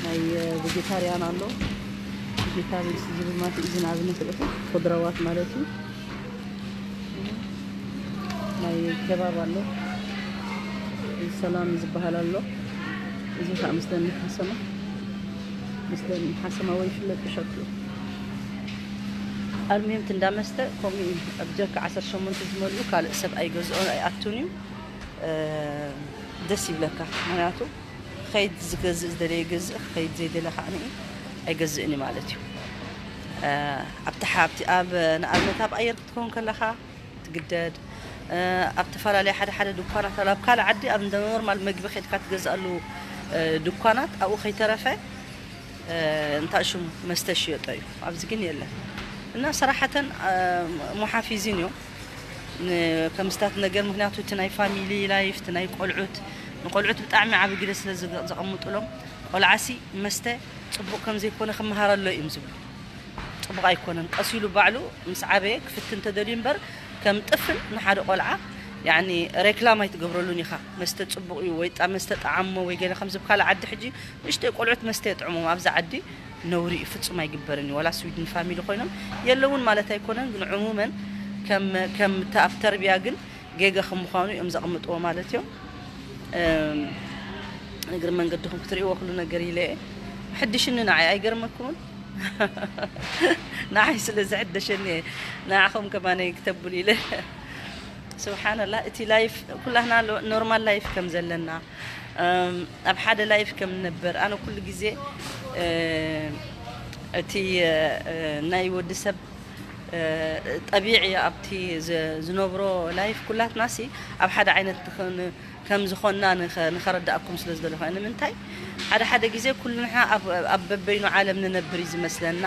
ናይ ቬጌታርያን ኣሎ። ቬጌታብል ዝብል ማለት እዚ ንኣብነት ርኢኹ ክድረዋት ማለት እዩ። ናይ ከባብ ኣሎ። ሰላም ዝበሃል ኣሎ። እዚ ከዓ ምስለኒ ሓሰማ ምስለኒ ሓሰማ ወይ ሽለጥ ሸክሉ ኣልሚም ትንዳ መስተ ከምኡ እዩ። ኣብ ጀርካ ዓሰርተ ሸሞንተ ዝመልኡ ካልእ ሰብ ኣይገዝኦን ኣይኣቱን እዩ። ደስ ይብለካ ምክንያቱ ከይድ ዝገዝእ ዝደለየ ገዝእ ከይድ ዘይደለ ከዓ ኣይገዝእን እዩ ማለት እዩ። ኣብቲ ሓብቲ ኣብ ንኣብነት ኣብ ኣየር ክትከውን ከለኻ ትግደድ ኣብ ተፈላለየ ሓደ ሓደ ድኳናት ኣሎ። ኣብ ካልእ ዓዲ ኣብ እንደ ኖርማል መግቢ ከድካ ትገዝኣሉ ድኳናት ኣብኡ ከይተረፈ እንታይ ሽሙ መስተ ሽየጦ እዩ። ኣብዚ ግን የለን እና ሰራሓተን ሙሓፊዚን እዮም ከምስታት ነገር ምክንያቱ እቲ ናይ ፋሚሊ ላይፍ እቲ ናይ ቆልዑት ንቆልዑት ብጣዕሚ ዓብ ግደ ስለ ዘቐምጡሎም ቆልዓሲ መስተ ፅቡቅ ከምዘይኮነ ክመሃረሎ እዮም ዝብሉ። ፅቡቕ ኣይኮነን። ቀስ ኢሉ ባዕሉ ምስ ዓበየ ክፍትን ተደልዩ እምበር ከም ጥፍን ንሓደ ቆልዓ ያኒ ሬክላም ኣይትገብረሉን ኢኻ። መስተ ፅቡቕ እዩ ወይ ጣ መስተ ጠዓሞ ወይ ገለ ከምዚ ብካልእ ዓዲ ሕጂ ንእሽተይ ቆልዑት መስተ የጥዕሞም። ኣብዚ ዓዲ ነውሪ እዩ፣ ፍጹም ኣይግበርን እዩ። ዋላ ስዊድን ፋሚሊ ኮይኖም የለውን ማለት ኣይኮነን፣ ግን ዕሙመን ከም ከም ተ- ኣብ ተርቢያ ግን ጌጋ ከም ምዃኑ እዮም ዘቕምጥዎ ማለት እዮም። እም፣ እግሪ መንገድኹም ክትርእይዎ ኩሉ ነገር ኢለ እየ። ሕድሽኒ ንዓይ ኣይገርመኩምን? ንዓይ ስለ ዘሕደሸኒ እየ ንዓኹም ከማነይ ክተብሉ ኢለ። ስብሓንላ እቲ ላይፍ ኩላህና ሎ- ኖርማል ላይፍ ከም ዘለና እም፣ ኣብ ሓደ ላይፍ ከም ንነበር ኣነ ኩሉ ግዜ እ፣ እቲ እ፣ ናይ ወዲ ሰብ እ፣ ጠቢዕ ኣብቲ ዝ- ዝነብሮ ላይፍ ኩላትና ሲ ኣብ ሓደ ዓይነት ንኽን- ከም ዝኾንና ንኸ- ንኸረዳእኩም ስለ ዝደለኹ እየ። ንምንታይ ሓደ ሓደ ግዜ ኩሉ ንሕና ኣብ ኣብ በበይኑ ዓለም ንነብር እዩ ዝመስለና።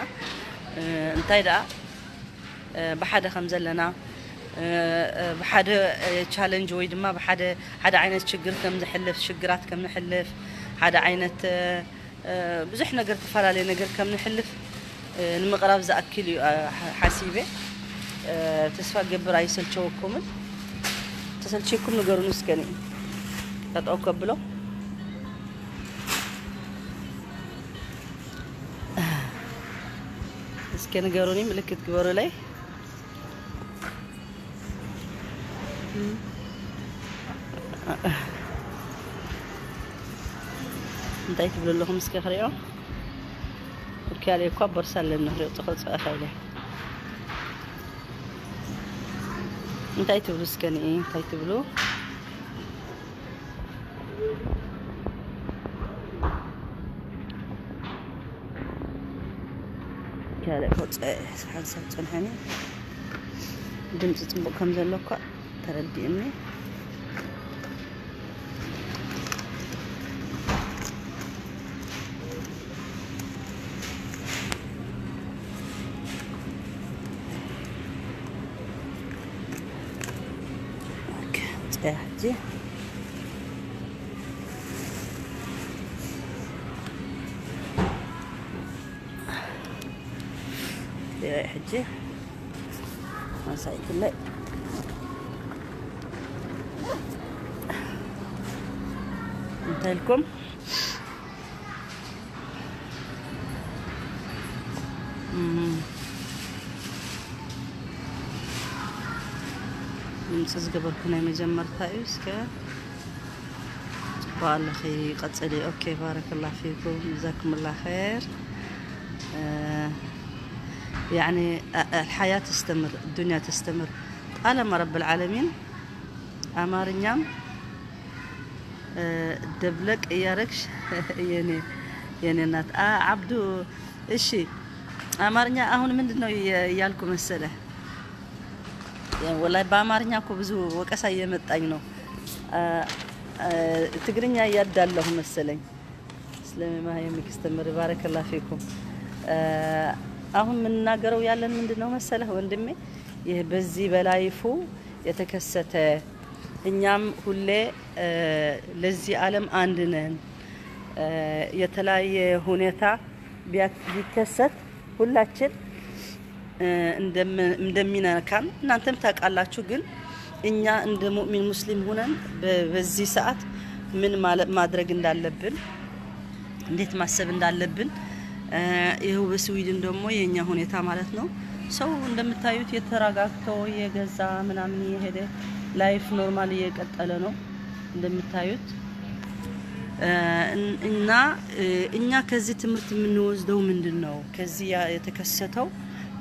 እ፣ እንታይ ደኣ እ፣ ብሓደ ከም ዘለና እ፣ እ፣ ብሓደ እ፣ ቻለንጅ ወይ ድማ ብሓደ ሓደ ዓይነት ሽግር ከም ዝሕልፍ ሽግራት ከም ንሕልፍ ሓደ ዓይነት እ፣ እ፣ ብዙሕ ነገር ተፈላለየ ነገር ከም ንሕልፍ እ፣ ንምቕራብ ዝኣክል እዩ እ፣ ሓ- ሓሲበ እ፣ ተስፋ ገብር ኣይሰልቸወኩምን። ተሰልቸኩም ንገሩን እስከ ኒ ጠጠው ከብሎ እስከ ንገሩኒ ምልክት ግበሩለይ። እንታይ ትብሉ ኣለኹም እስከ ክሪኦ። ኦኬ ኣለ እኳ ቦርሳ ኣለኒ ክሪኦ ጽኸ ጽኸ ኢለ። እንታይ ትብሉ እስከ ንኢ እንታይ ትብሉ? ካልእ ከውፅእ ሓንሳብ ፅንሐኒ ድምፂ ፅቡቅ ከም ዘሎ እኳ ተረዲእኒ። ኦኬ፣ ፅያ ሕጂ ሕጂ ኣሳይትለይ እንታይ ኢልኩም? እም። ዝገበርኩ ናይ መጀመርታ እዩ። እስከ ጽቡቅ ኣለኺ፣ ቀጽሊ። ኦኬ፣ ባረከላ ፊኩም፣ ጀዛኩምላ ኸይር። እ፣ ያኒ፣ አ-፣ አልሐያ ተስተምር፣ ዱንያ ተስተምር። ጣለማ ረብል ዓለሚን አማርኛም፣ እ፣ ደብለቅ እያረግሽ የኔ፣ የኔ እናት። አ፣ አብዱ፣ እሺ፣ አማርኛ አሁን ምንድን ነው እየ-፣ እያልኩ መሰለህ? ወላሂ በአማርኛ እኮ ብዙ ወቀሳ እየመጣኝ ነው። አ፣ አ፣ ትግርኛ እያዳለሁ መሰለኝ። ስለሚማ የሚክስተምር ባረከላ ፊኩም። አ፣ አሁን የምንናገረው ያለን ምንድን ነው መሰለህ ወንድሜ? ይህ በዚህ በላይፉ የተከሰተ፣ እኛም ሁሌ፣ አ፣ ለዚህ ዓለም አንድ ነን። አ፣ የተለያየ ሁኔታ ቢያ-፣ ቢከሰት ሁላችን፣ እ፣ እንደም-፣ እንደሚነካን እናንተም ታውቃላችሁ። ግን እኛ እንደ ሙእሚን ሙስሊም ሆነን በ-፣ በዚህ ሰዓት ምን ማለ-፣ ማድረግ እንዳለብን፣ እንዴት ማሰብ እንዳለብን፣ እ፣ ይኸው በስዊድን ደግሞ የእኛ ሁኔታ ማለት ነው። ሰው እንደምታዩት የተረጋግተው እየገዛ ምናምን እየሄደ ላይፍ ኖርማል እየቀጠለ ነው እንደምታዩት። እ፣ እን-፣ እና፣ እ፣ እኛ ከዚህ ትምህርት የምንወስደው ምንድን ነው? ከዚህ ያ-፣ የተከሰተው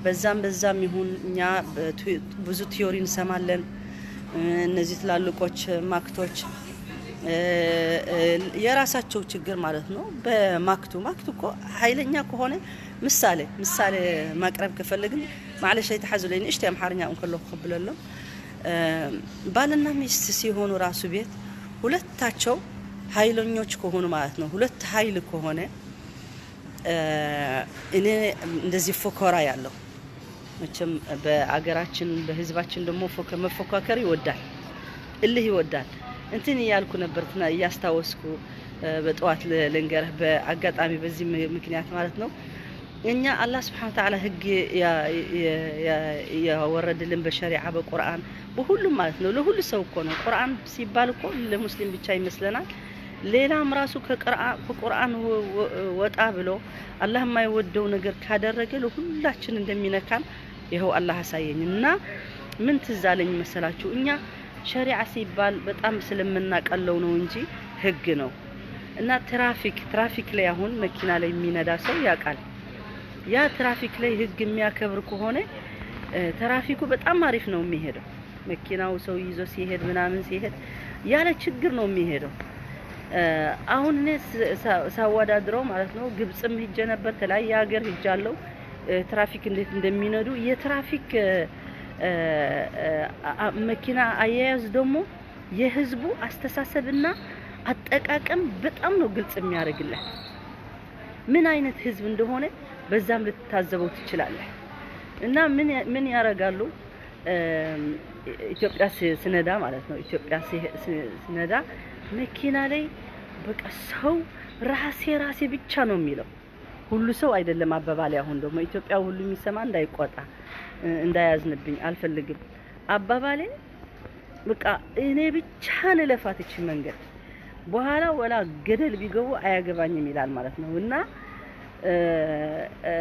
በዛም በዛም ይሁን እኛ በቱ-፣ ብዙ ቲዮሪ እንሰማለን። እ፣ እነዚህ ትላልቆች ማክቶች፣ እ፣ እ፣ የራሳቸው ችግር ማለት ነው። በማክቱ፣ ማክቱ እኮ ኃይለኛ ከሆነ ምሳሌ፣ ምሳሌ ማቅረብ ከፈለግን ማዕለሽ ኣይተሓዙለይ ንእሽተይ ኣምሓርኛ እንከለኹ ክብለሎም፣ እ፣ ባልና ሚስት ሲሆኑ ራሱ ቤት ሁለታቸው ኃይለኞች ከሆኑ ማለት ነው። ሁለት ኃይል ከሆነ፣ እ፣ እኔ እንደዚህ ፎከራ ያለው መቼም በአገራችን በህዝባችን ደግሞ ፎከ-፣ መፎካከር ይወዳል፣ እልህ ይወዳል። እንትን እያልኩ ነበር ትና-፣ እያስታወስኩ፣ እ፣ በጠዋት ል-፣ ልንገርህ በአጋጣሚ በዚህ ም-፣ ምክንያት ማለት ነው። እኛ አላህ ስብሐነ ወተዓላ ህግ ያ-፣ ያ-፣ ያ-፣ ያወረድልን በሸሪዓ በቁርአን በሁሉም ማለት ነው። ለሁሉ ሰው እኮ ነው። ቁርአን ሲባል እኮ ለሙስሊም ብቻ ይመስለናል። ሌላም ራሱ ከቅርአ-፣ ከቁርአን ወ-፣ ወ-፣ ወጣ ብሎ አላህ የማይወደው ነገር ካደረገ ለሁላችን እንደሚነካን ይኸው አላህ አሳየኝ። እና ምን ትዝ አለኝ መሰላችሁ? እኛ ሸሪዓ ሲባል በጣም ስለምናቀለው ነው እንጂ ህግ ነው። እና ትራፊክ፣ ትራፊክ ላይ አሁን መኪና ላይ የሚነዳ ሰው ያውቃል። ያ ትራፊክ ላይ ህግ የሚያከብር ከሆነ፣ እ፣ ትራፊኩ በጣም አሪፍ ነው የሚሄደው። መኪናው ሰው ይዞ ሲሄድ ምናምን ሲሄድ ያለ ችግር ነው የሚሄደው። እ፣ አሁን እኔ ስ-፣ ሳ-፣ ሳወዳድረው ማለት ነው፣ ግብፅም ሂጄ ነበር፣ ተለያየ ሀገር ሂጃለሁ። እ፣ ትራፊክ እንዴት እንደሚነዱ የትራፊክ፣ እ፣ እ፣ አ-፣ አ-፣ መኪና አያያዝ ደግሞ የህዝቡ አስተሳሰብና አጠቃቀም በጣም ነው ግልጽ የሚያደርግልህ ምን አይነት ህዝብ እንደሆነ በዛም ልትታዘበው ትችላለህ። እና ምን ያ-፣ ምን ያደርጋሉ? እም፣ ኢትዮጵያ ስ-፣ ስነዳ ማለት ነው። ኢትዮጵያ ስ-፣ ስ-፣ ስነዳ መኪና ላይ በቃ ሰው ራሴ ራሴ ብቻ ነው የሚለው። ሁሉ ሰው አይደለም አባባሌ። አሁን ደግሞ ኢትዮጵያ ሁሉ የሚሰማ እንዳይቆጣ፣ እ፣ እንዳያዝንብኝ አልፈልግም። አባባሌ በቃ እኔ ብቻ ልለፋት እቺ መንገድ፣ በኋላ ወላ ገደል ቢገቡ አያገባኝም ይላል ማለት ነው። እና፣ እ፣ እ፣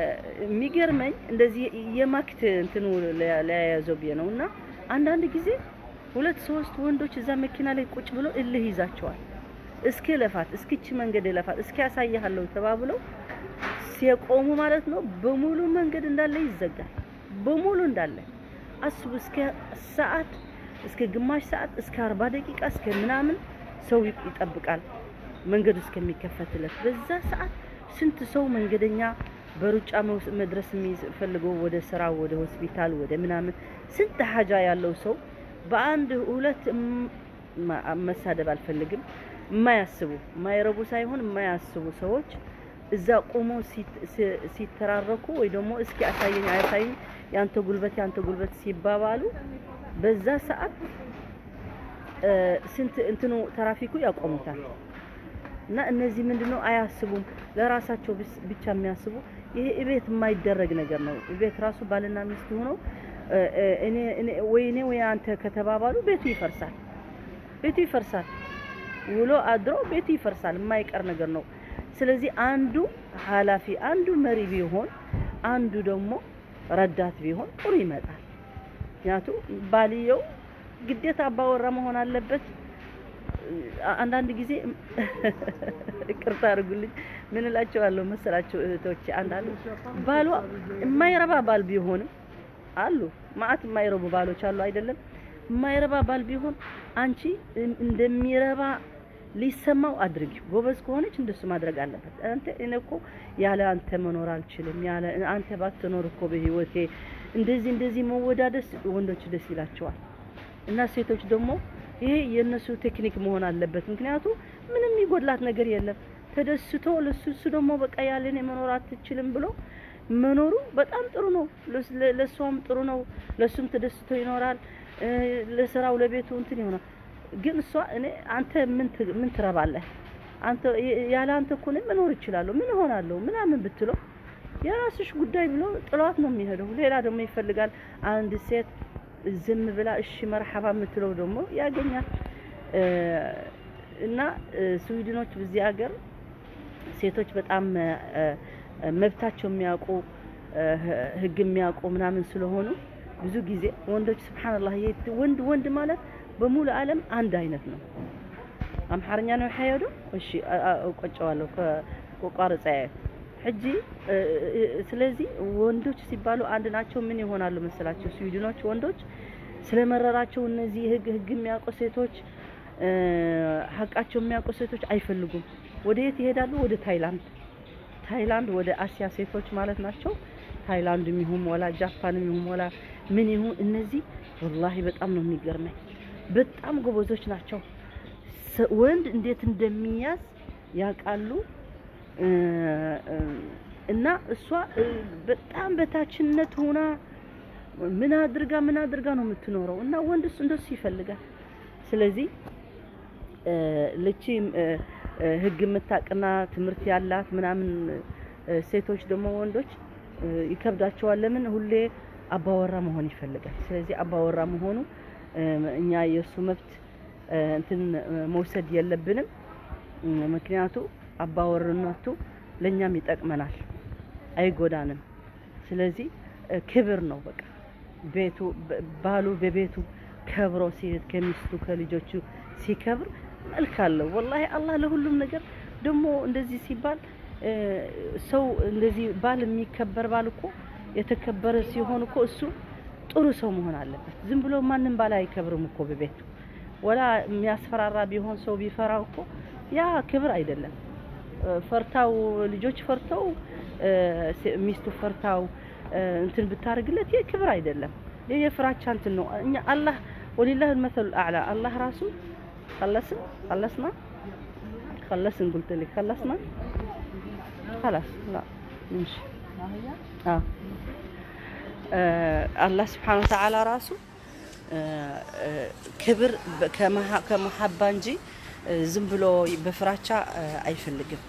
የሚገርመኝ እንደዚህ የማክት እንትኑ ለያ-፣ ለያያዘው ብዬ ነው። እና አንዳንድ ጊዜ ሁለት ሶስት ወንዶች እዛ መኪና ላይ ቁጭ ብሎ እልህ ይዛቸዋል። እስኪ ለፋት፣ እስኪ እቺ መንገድ ለፋት፣ እስኪ ያሳይሃለሁ ተባብለው ሲቆሙ ማለት ነው፣ በሙሉ መንገድ እንዳለ ይዘጋል። በሙሉ እንዳለ አስቡ። እስከ ሰዓት፣ እስከ ግማሽ ሰዓት፣ እስከ አርባ ደቂቃ፣ እስከ ምናምን ሰው ይጠብቃል መንገዱ እስከሚከፈትለት። በዛ ሰዓት ስንት ሰው መንገደኛ በሩጫ መውስ-፣ መድረስ የሚፈልገው ወደ ስራ፣ ወደ ሆስፒታል፣ ወደ ምናምን ስንት ሀጃ ያለው ሰው በአንድ ሁለት ም-፣ ማ-፣ መሳደብ አልፈልግም። የማያስቡ፣ የማይረቡ ሳይሆን የማያስቡ ሰዎች እዛ ቆመው ሲት-፣ ሲ-፣ ሲተራረኩ ወይ ደግሞ እስኪ አሳየኝ፣ አያሳየኝ፣ ያንተ ጉልበት፣ ያንተ ጉልበት ሲባባሉ በዛ ሰዓት፣ እ፣ ስንት እንትኑ ተራፊኩ ያቆሙታል። እና እነዚህ ምንድነው አያስቡም፣ ለራሳቸው ብስ-፣ ብቻ የሚያስቡ። ይሄ እቤት የማይደረግ ነገር ነው። እቤት ራሱ ባልና ሚስት ሆነው፣ እ፣ እ፣ እኔ፣ እኔ፣ ወይ እኔ ወይ አንተ ከተባባሉ ቤቱ ይፈርሳል። ቤቱ ይፈርሳል። ውሎ አድሮ ቤቱ ይፈርሳል። የማይቀር ነገር ነው። ስለዚህ አንዱ ኃላፊ፣ አንዱ መሪ ቢሆን፣ አንዱ ደግሞ ረዳት ቢሆን ጥሩ ይመጣል። ምክንያቱም ባልየው ግዴታ አባወራ መሆን አለበት። አ- አንዳንድ ጊዜ ይቅርታ አድርጉልኝ፣ ምን እላቸዋለሁ መሰላቸው እህቶቼ፣ አንዳንድ ባሏ የማይረባ ባል ቢሆንም አሉ፣ ማአት የማይረቡ ባሎች አሉ አይደለም? የማይረባ ባል ቢሆን አንቺ እንደሚረባ ሊሰማው አድርጊ። ጎበዝ ከሆነች እንደሱ ማድረግ አለበት። አንተ እኔ እኮ ያለ አንተ መኖር አልችልም፣ ያለ አንተ ባትኖር እኮ በህይወቴ እንደዚህ እንደዚህ መወዳደስ ወንዶች ደስ ይላቸዋል። እና ሴቶች ደግሞ ይሄ የእነሱ ቴክኒክ መሆን አለበት። ምክንያቱ ምንም የሚጎድላት ነገር የለም። ተደስቶ ለሱ እሱ ደግሞ በቃ ያለ እኔ መኖር አትችልም ብሎ መኖሩ በጣም ጥሩ ነው። ለስ- ለ- ለእሷም ጥሩ ነው። ለእሱም ተደስቶ ይኖራል። እ፣ ለስራው ለቤቱ እንትን ይሆናል። ግን እሷ እኔ አንተ ምን ት- ምን ትረባለህ አንተ የ- ያለ አንተ እኮ እኔ መኖር እችላለሁ ምን እሆናለሁ ምናምን ብትለው የራስሽ ጉዳይ ብሎ ጥሏት ነው የሚሄደው። ሌላ ደግሞ ይፈልጋል። አንድ ሴት ዝም ብላ እሺ መርሐባ የምትለው ደግሞ ያገኛል። እ፣ እና እ፣ ስዊድኖች በዚህ ሀገር ሴቶች በጣም እ፣ እ፣ መብታቸው የሚያውቁ እ፣ ህግ የሚያውቁ ምናምን ስለሆኑ ብዙ ጊዜ ወንዶች ስብሓንላህ ይሄ ወንድ ወንድ ማለት በሙሉ ዓለም አንድ አይነት ነው። አምሓርኛ ነው የሓየዱ። እሺ አ- አ- እቆጨዋለሁ ከቆቋርጸ ሕጂ እ፣ እ፣ ስለዚህ ወንዶች ሲባሉ አንድ ናቸው። ምን ይሆናሉ መሰላቸው? ስዊድኖች ወንዶች ስለመረራቸው እነዚህ ህግ ህግ የሚያውቁ ሴቶች እ፣ ሀቃቸው የሚያውቁ ሴቶች አይፈልጉም። ወደ የት ይሄዳሉ? ወደ ታይላንድ። ታይላንድ ወደ አሲያ ሴቶች ማለት ናቸው። ታይላንድም ይሁን ወላ ጃፓንም ይሁን ወላ ምን ይሁን እነዚህ ወላሂ በጣም ነው የሚገርመኝ። በጣም ጎበዞች ናቸው። ሰ- ወንድ እንዴት እንደሚያዝ ያውቃሉ። እ፣ እ፣ እና እሷ እ፣ በጣም በታችነት ሆና ምን አድርጋ ምን አድርጋ ነው የምትኖረው። እና ወንድ እሱ እንደሱ ይፈልጋል። ስለዚህ እ፣ ልቺ እ፣ እ፣ ህግ የምታቅና ትምህርት ያላት ምናምን እ፣ ሴቶች ደግሞ ወንዶች እ፣ ይከብዳቸዋል። ለምን ሁሌ አባወራ መሆን ይፈልጋል። ስለዚህ አባወራ መሆኑ እ፣ እኛ የእሱ መብት እ፣ እንትን እ፣ መውሰድ የለብንም። እ፣ ምክንያቱ አባወርነቱ ለእኛም ይጠቅመናል፣ አይጎዳንም። ስለዚህ እ፣ ክብር ነው በቃ ቤቱ በ- ባሉ በቤቱ ከብሮ ሲሄድ ከሚስቱ ከልጆቹ ሲከብር መልክ አለው። ወላሂ አላህ ለሁሉም ነገር ደግሞ እንደዚህ ሲባል እ፣ ሰው እንደዚህ ባል የሚከበር ባል እኮ የተከበረ ሲሆን እኮ እሱ ጥሩ ሰው መሆን አለበት። ዝም ብሎ ማንም ባል አይከብርም እኮ በቤቱ ወላ የሚያስፈራራ ቢሆን ሰው ቢፈራው እኮ ያ ክብር አይደለም። እ፣ ፈርታው ልጆች ፈርተው እ፣ ሴ- ሚስቱ ፈርታው እ፣ እንትን ብታደርግለት ይህ ክብር አይደለም። ይህ የፍራቻ እንትን ነው። እኛ አላህ ወሊላህ المثل الأعلى አላህ ራሱ خلصنا خلصنا خلصنا قلت لك خلصنا خلاص لا مش اه አላህ ስብሓን ወተዓላ ራሱ እ፣ እ፣ ክብር በ- ከመሃ- ከመሓባ እንጂ እ፣ ዝም ብሎ በፍራቻ እ፣ አይፈልግም።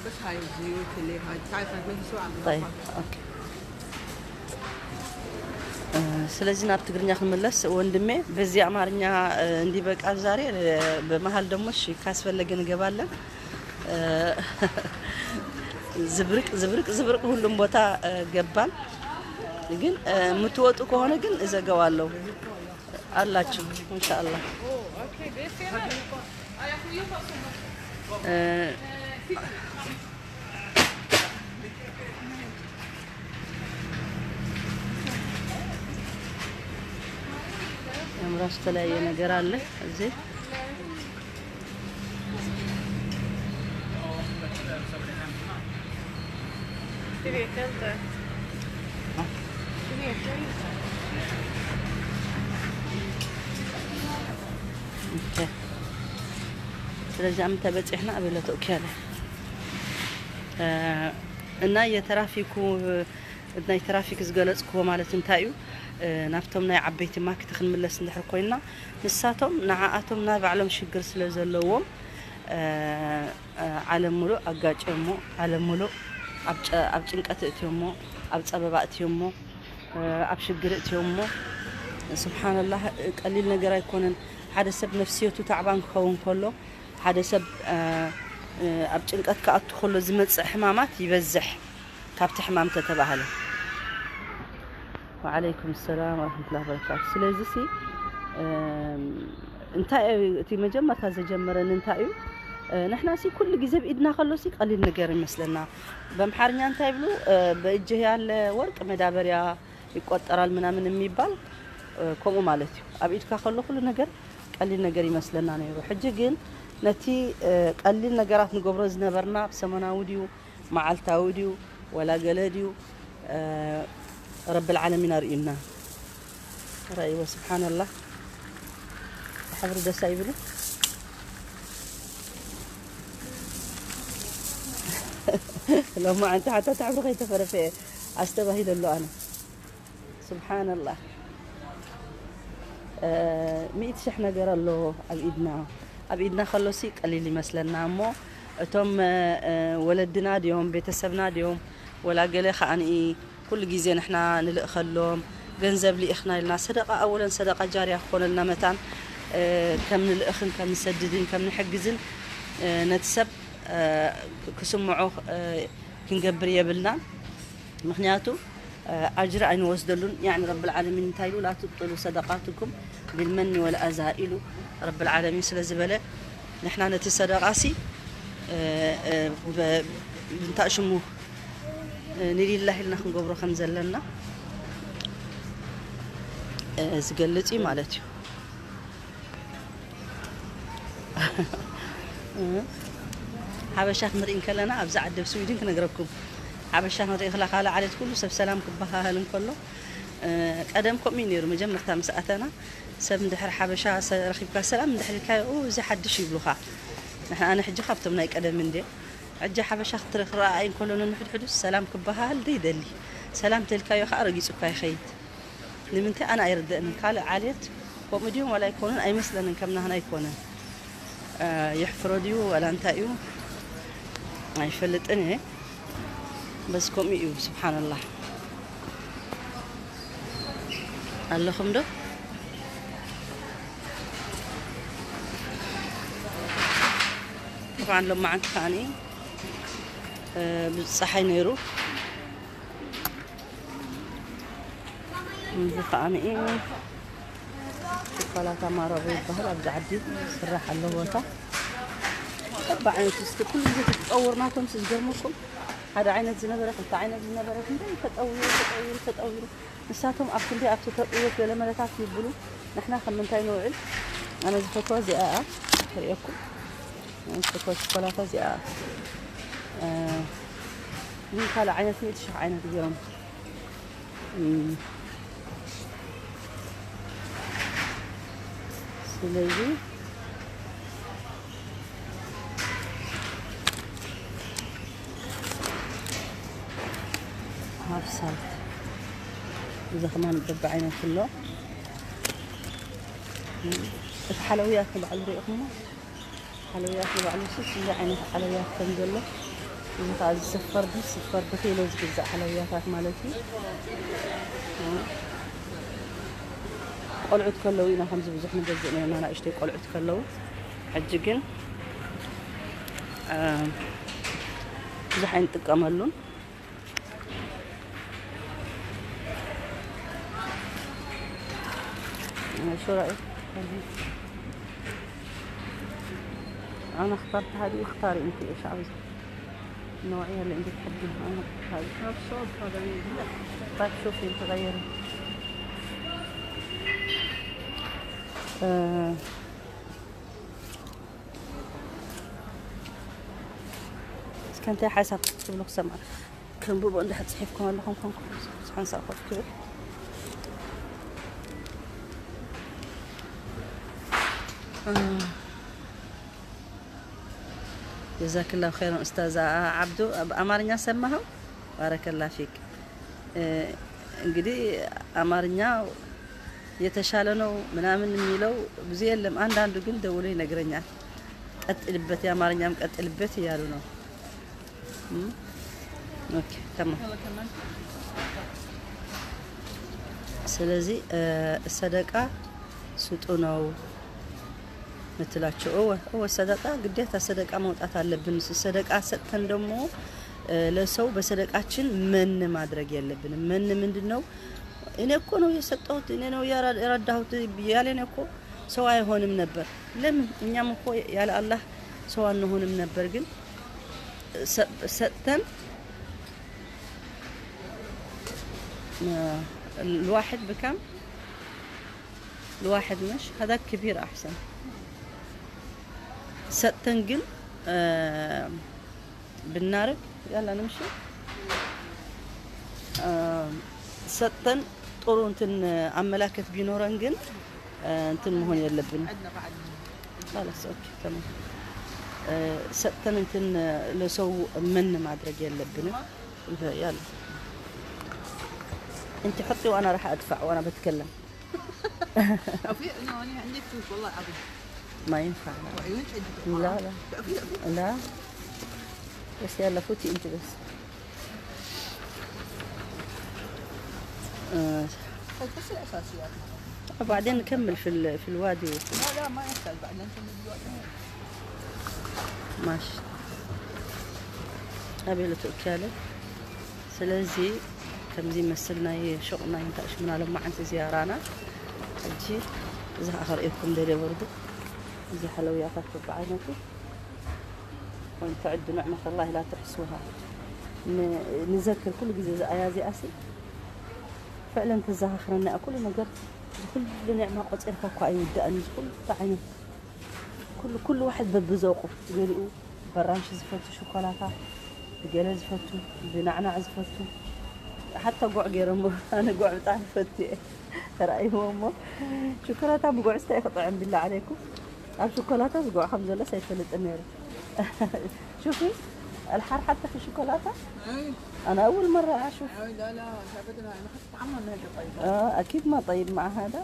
بس هاي الزيوت اللي هاي تعرف ما تسوى عن طيب اوكي እ፣ ስለዚህ ናብ ትግርኛ ክንመለስ ወንድሜ በዚህ አማርኛ እ፣ እንዲበቃል ዛሬ እ፣ በመሀል ደግሞ እሺ ካስፈለገ እንገባለን። እ፣ ዝብርቅ ዝብርቅ ዝብርቅ ሁሉም ቦታ እ፣ ገባን። ግን እ፣ የምትወጡ ከሆነ ግን እዘጋዋለሁ አላችሁ ኢንሻአላህ። እ፣ ያምራስ የተለያየ ነገር አለ እዚህ። ስለዚህ ኣምተ በፂሕና ኣበለ ተእኪያለ እና የተራፊኩ ናይ ትራፊክ ዝገለፅክዎ ማለት እንታይ እዩ? ናብቶም ናይ ዓበይቲ ማክቲ ክንምለስ እንድሕር ኮይንና ንሳቶም ንዓኣቶም ናይ ባዕሎም ሽግር ስለ ዘለዎም ዓለም ሙሉእ ኣጋጭዮሞ፣ ዓለም ሙሉእ ኣብ ጨ- ኣብ ጭንቀት እትዮሞ፣ ኣብ ፀበባ እትዮሞ፣ ኣብ ሽግር እትዮሞ። ስብሓንላህ ቀሊል ነገር ኣይኮነን። ሓደ ሰብ ነፍስየቱ ታዕባን ክኸውን ከሎ ሓደ ሰብ ኣብ ጭንቀት ክኣቱ ከሎ ዝመፅእ ሕማማት ይበዝሕ። ካብቲ ሕማም ተተባህለ። ወዓለይኩም ሰላም ወረሕመቱላሂ ወበረካቱ። ስለዚ ሲ እም፣ እንታይ እዩ እቲ መጀመርታ ዘጀመረን እንታይ እዩ? እ፣ ንሕና ሲ ኩሉ ግዜ ብኢድና ከሎ ሲ ቀሊል ነገር ይመስለና። በምሓርኛ እንታይ ይብሉ? እ፣ በእጅህ ያለ ወርቅ መዳበሪያ ይቆጠራል ምናምን የሚባል፣ እ፣ ከምኡ ማለት እዩ። ኣብ ኢድካ ከሎ ኩሉ ነገር ቀሊል ነገር ይመስለና ነይሩ። ሕጂ ግን ነቲ፣ እ፣ ቀሊል ነገራት ንገብሮ ዝነበርና፣ ሰሙናዊ ድዩ፣ መዓልታዊ ድዩ፣ ወላ ገለ ድዩ፣ እ፣ ረብል ዓለሚን ኣርእዩና። ረእይዎ፣ ስብሓንላህ። ሕብሪ ደስ ኣይብልን። ሎማዓንቲ ሓታ እቲ ሕብሪ ከይተፈረፈ እየ ኣስተባሂለ ኣሎ ኣነ። ስብሓንላህ። እ፣ ሚእቲ ሽሕ ነገር ኣሎ ኣብ ኢድና። ኣብ ኢድና ከሎሲ ቀሊል ይመስለና እሞ፣ እቶም፣ እ፣ እ፣ ወለድና ድዮም፣ ቤተሰብና ድዮም፣ ወላ ገለ ከኣ ንኢ ኩሉ ግዜ ንሕና ንልእኸሎም፣ ገንዘብ ልኢኽና ኢልና፣ ሰደቃ ኣወለን ሰደቃ ጃርያ ክኾነልና መታን፣ እ፣ ከም ንልእኽን ከም ንሰድድን ከም ንሕግዝን፣ እ፣ ነቲ ሰብ፣ እ፣ ክስምዖ፣ እ፣ ክንገብር የብልናን። ምኽንያቱ፣ እ፣ ኣጅሪ ኣይንወስደሉን። ያዕኒ ረብል ዓለሚን እንታይ ኢሉ? "ላ ትብጥሉ ሰደቃትኩም ቢልመኒ ወልኣዛ" ኢሉ ረብል ዓለሚን ስለ ዝበለ፣ ንሕና ነቲ ሰደቃሲ፣ እ፣ እ፣ ብ-፣ ብንታእ ሽሙ፣ እ፣ ንሊላሂ ኢልና ክንገብሮ ከም ዘለና፣ እ፣ ዝገልጽ እዩ ማለት እዩ። ሓበሻ ክንርኢ እንከለና፣ ኣብዚ ዓዲ ኣብ ስዊድን ክነግረኩም፣ ሓበሻ ክንርኢ ከላ፣ ካልእ ዓሌት ኩሉ ሰብ ሰላም ክበሃሃል እንከሎ፣ እ፣ ቀደም ከምኡ እዩ ነይሩ። መጀመርታ ምስ ኣተና፣ ሰብ እንድሕር ሓበሻ ሰ-፣ ረኺብካ፣ "ሰላም" እንድሕር ኢልካዮ፣ "ኡ፣ እዚ ሓድሽ" ይብሉኻ። ንሕና፣ ኣነ ሕጂ ካብቶም ናይ ቀደም እንድየ። ሕጂ ሓበሻ ክትረ-፣ ክረኣኣይ እንከሎ፣ ነንሕድሕዱ ሰላም ክበሃሃል ዘይደሊ። ሰላም ተልካዮ ከኣ ረጊጹካ ይኸይድ። ንምንታይ ኣነ ኣይርደእንን። ካልእ ዓሌት ከምኡ ድዮም ዋላ ኣይኮኑን ኣይመስለንን፣ ከም ናህና ኣይኮነን። አ፣ የሕፍሮ ድዩ ዋላ እንታይ እዩ ኣይፈልጥን እየ። በስ ከምኡ እዩ፣ ስብሓንላህ። ኣለኹም ዶ? ጠብዓን ሎማዓንቲ ከዓኒ፣ እ፣ ብዙሕ ጸሓይ ነይሩ። እዚ ከዓኒ ሸኮላታ ማረቦ ይበሃል። ኣብዚ ዓዲ ዝስራሕ ኣሎ ቦታ። በብዓይነቱ እስኪ ኩሉ ግዜ ተጠውርናቶም፣ ዝገርመኩም፣ ሓደ ዓይነት ዝነበረ፣ ክልተ ዓይነት ዝነበረ፣ ክንደይ ተጠዊሩ፣ ተጠዊሩ፣ ተጠዊሩ። ንሳቶም ኣብ ክንደይ ኣብቲ ተጥውት ገለ መለታት ይብሉ። ንሕና ከም ምንታይ ንውዕል? ኣነ ዝፈትዋ እዚኣ እያ። ክርእየኩም። ዝፈትዋ ሸኮላታ እዚኣ እያ። እ፣ ግን ካልእ ዓይነት ሚእቲ ሽሕ ዓይነት ገይሮም። እም። ስለዚ ሃፍ ሳልት። እዚ ከማን በብዓይነቱ ኣሎ። እቲ ሓለውያት ንባዕሉ ርኢኹሞ? ሓለውያት ንባዕሉ ሲ እዚ ዓይነት ሓለውያት ከም ዘሎ፣ እዚ ከኣ እዚ ስፈርዲ፣ ስፈርዲ ኪሎ ዝግዛእ ሓለውያታት ማለት እዩ። ቆልዑት ከለዉ ኢና ከምዚ ብዙሕ ንገዝእ ነርና፣ ንእሽተይ ቆልዑት ከለዉ። ሕጂ ግን፣ እ፣ ብዙሕ ኣይንጥቀመሉን። شو رأيك؟ أنا اخترت هذه واختاري أنت إيش عاوزة. النوعية اللي أنت تحبيها. أنا اخترت هذه. هذا الصوب هذا اللي طيب، شوفي أنت غيري. آه. እስከ እንታይ ሓሳብ ክትብሉ ክሰምዓ። ከንብቦ እንድሕር ጽሒፍኩም ኣለኹም ኮንኩም ሓንሳእ ኮፍ ክብል። ጀዛክላሁ ኸይረን ኡስታዝ ዓብዱ፣ ብኣማርኛ ሰማኸው? ባረከላ ፊክ። እ፣ እንግዲህ ኣማርኛ የተሻለ ነው ምናምን የሚለው ብዙ የለም። አንዳንዱ ግን ደውሎ ይነግረኛል። ቀጥልበት፣ የአማርኛም ቀጥልበት እያሉ ነው። እም፣ ኦኬ፣ ተማም። ስለዚህ፣ እ፣ ሰደቃ ስጡ ነው ምትላቸው። እወ፣ እወ፣ ሰደቃ ግዴታ ሰደቃ መውጣት አለብን። ስ-፣ ሰደቃ ሰጥተን ደግሞ፣ እ፣ ለሰው በሰደቃችን መን ማድረግ የለብንም። መን ምንድን ነው? እኔ እኮ ነው የሰጠሁት፣ እኔ ነው ያረ- የረዳሁት ያለን እኮ ሰው አይሆንም ነበር። ለምን እኛም እኮ ያለ አላህ ሰው አንሆንም ነበር። ግን ሰ- ሰጥተን الواحد بكم؟ الواحد مش هذاك كبير أحسن. ሰጥተን ግን ብናረግ ያላ ንምሽ ሰጥተን ጥሩ እንትን አመላከት ቢኖረን ግን እንትን መሆን የለብንም። خلاص ኦኬ ተማም። ሰጥተን እንትን ለሰው ምን ማድረግ የለብንም። ያላ انت حطي وانا راح ادفع وانا بتكلم. توفيق، انه انا عندي فلوس والله العظيم. ما ينفع لا. وعيونك عندك. لا لا توفيق، توفيق. لا. بس يلا فوتي انت بس. آه. طيب، بس الاساسيات. وبعدين نكمل في ال... في الوادي. لا لا، ما يحتاج بعد، لان كل الوقت. ماشي. أبي لتوكالي. ስለዚ ከምዚ መስል ናይ ሹቕ ናይ እንታይ ሽምና ለማዓንቲ ዝያራና። ሕጂ እዛ ኣኸርእየኩም ደልየ ወርዱ። እዚ ሓለውያታት በብዓይነቱ። وإن تعدوا نعمة الله لا تحصوها. ن- نذكر ኩሉ ግዜ እዛ ኣያ እዚኣሲ ፍዕለን ተዘኻኽረና እያ። ኩሉ ነገር እዚ ኩሉ ኒዕማ ቆፂርካ እኳ ኣይውዳእን። እዚ ኩሉ ዓይነት ኩሉ ኩሉ ዋሕድ በብዘውቁ ገሊኡ በራንሽ ዝፈቱ ሽኮላታ ብገለ ዝፈቱ ብናዕናዕ ዝፈቱ ሓታ ጉዕ ገይሮሞ ኣነ ጉዕ ብጣዕሚ ፈቱ እየ ተራእይዎ እሞ ሽኮላታ ብጉዕ ስታይ ክጥዕም ቢላ ዓለይኩም ኣብ ሽኮላታ ዝጉዕ ከም ዘሎስ ኣይፈልጥን ነይሩ شوفي الحار حتى في الشوكولاته اي انا اول مره اشوف اي، لا لا، ابدا، انا حتى طعمها ما هي طيبه. آه، اكيد ما طيب مع هذا.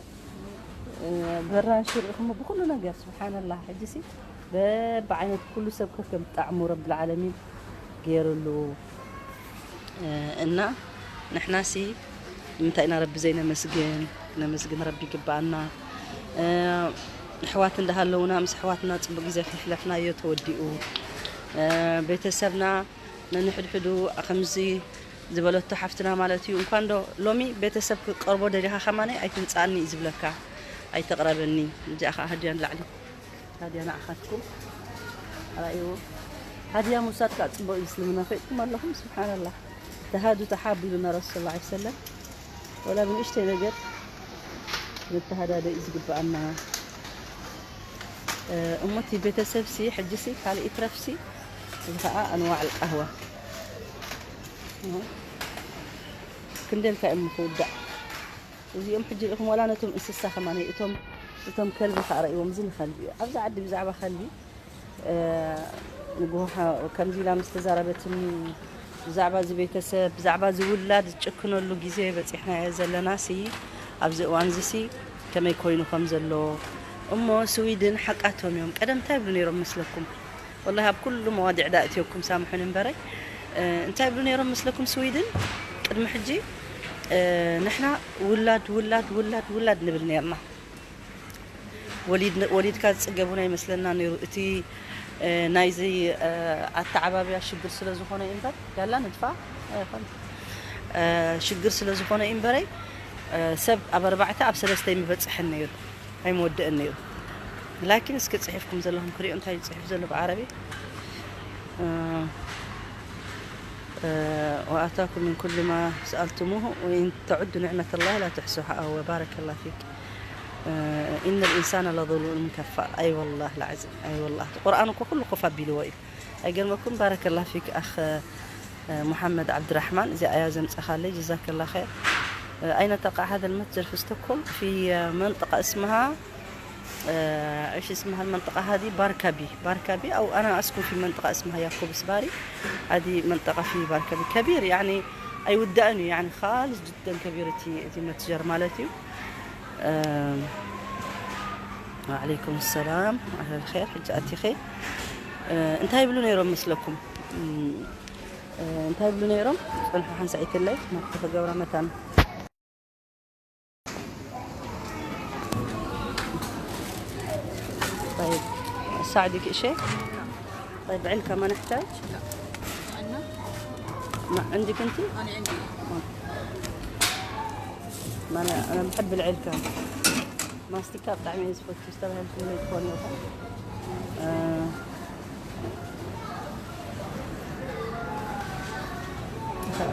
آه، بران شرقهم بكل نقر سبحان الله حجسي. باب عينك كل سبكة كم طعمه رب العالمين. ገይሩሉ እና ንሕናሲ ንምንታይ ኢና ረቢ ዘይነመስግን? ነመስግን፣ ረቢ ይግባኣና። ኣሕዋት እንዳሃለውና ምስ ኣሕዋትና ፅቡቅ ግዜ ከሕለፍናዮ ተወዲኡ። ቤተሰብና ነንሕድሕዱ ከምዚ ዝበለቶ ሓፍትና ማለት እዩ። እንኳን ዶ ሎሚ ቤተሰብ ክቀርቦ ደሊኻ ከማነይ ኣይትምፃኣኒ እዩ ዝብለካ። ኣይተቕረበኒ። እዚኣ ከዓ ሃድያ ንላዕሊ ሃድያ ንዓኻትኩም ራእይዎ። ሃድያ ምውሳድ ከዓ ፅቡቅ እዩ። እስልምና ፈጥኩም ኣለኹም ስብሓንላ። ተሃዱ ተሓቡ ኢሉና ረሱል ላ ሰለም። ወላ ብንእሽተይ ነገር ንተሃዳደ እዩ ዝግበኣና። እሞ እቲ ቤተሰብ ሲ ሕጂ ሲ ካልእ ይትረፍ ሲ እዚ ከዓ ኣንዋዕ ልቃህዋ ክንደልካ እዮም ክውዳእ። እዚኦም ሕጂ ርኢኹም ዋላ ነቶም እንስሳ ከማን እቶም እቶም ከልቢ ከዓ ረእይዎም። እዚ ንኸልቢ እዩ ኣብዚ ዓዲ ብዛዕባ ከልቢ ንጉሃ ከምዚ ኢላ ምስ ተዛረበትኒ ብዛዕባ እዚ ቤተሰብ ብዛዕባ እዚ ውላድ ዝጭክነሉ ግዜ በፂሕናዮ ዘለና ሲ ኣብዚ እዋን እዚ ሲ ከመይ ኮይኑ ከም ዘሎ። እሞ ስዊድን ሓቃቶም እዮም። ቀደም እንታይ ይብሉ ነይሮም መስለኩም? ወላሂ ኣብ ኩሉ መዋዲዕ ዳ እትዮኩም ሳምሑን እምበረይ እንታይ ይብሉ ነይሮም መስለኩም? ስዊድን ቅድሚ ሕጂ ንሕና ውላድ ውላድ ውላድ ውላድ ንብል ነርና። ወሊድካ ዝፅገቡና ይመስለና ነይሩ። እቲ ናይዚ ኣተዓባብያ ሽግር ስለ ዝኾነ እምበር ያላ ንድፋ ሽግር ስለ ዝኾነ እምበረይ ሰብ ኣብ ኣርባዕተ ኣብ ሰለስተ ይምበፅሐን ነይሩ ኣይመወድእን ነይሩ። ላኪን እስኪ ፅሒፍኩም ዘለኹም ክሪኦ እንታይ እዩ ፅሒፍ ዘሎ ብዓረቢ وآتاكم من كل ما سألتموه وإن تعدوا نعمة الله لا تحصوها أو بارك الله فيك إن الإنسان لظلوم كفار. أي والله العظيم، أي والله. القرآن እኮ ኩሉ ኮፍ ኣቢልዎ እዩ። ኣይገርመኩም? ባረከላ ፊክ ኣኽ ሙሓመድ ዓብድራሕማን። እዚኣ እያ ዘምፀኻለይ። ጀዛከላ ኸይር። أين تقع هذا المتجر في ستوكهولم؟ في منطقة اسمها ايش اسمها المنطقة هذه؟ باركابي. باركابي، او انا اسكن في منطقة اسمها ياكوبس باري. هذه منطقة في باركابي كبير يعني، اي وداني يعني خالص جدا كبير تي تي متجر مالتي. آه وعليكم السلام، اهلا الخير حجاتي خير. آه انت هاي بلو نيرو مثلكم. آه انت هاي بلو نيرو. صنحو حنسعيت الليل ما تتفق ورا متان. طيب، أساعدك شيء؟ طيب، علكة ما نحتاج؟ عندنا؟ ما عندك أنت؟ أنا عندي. آه. ማና ኣነ ብሕድ ብልዕልካ ማስቲካ ብጣዕሚ እየ ዝፈቱ ዝተባሃልኩ ይኮን ይኹን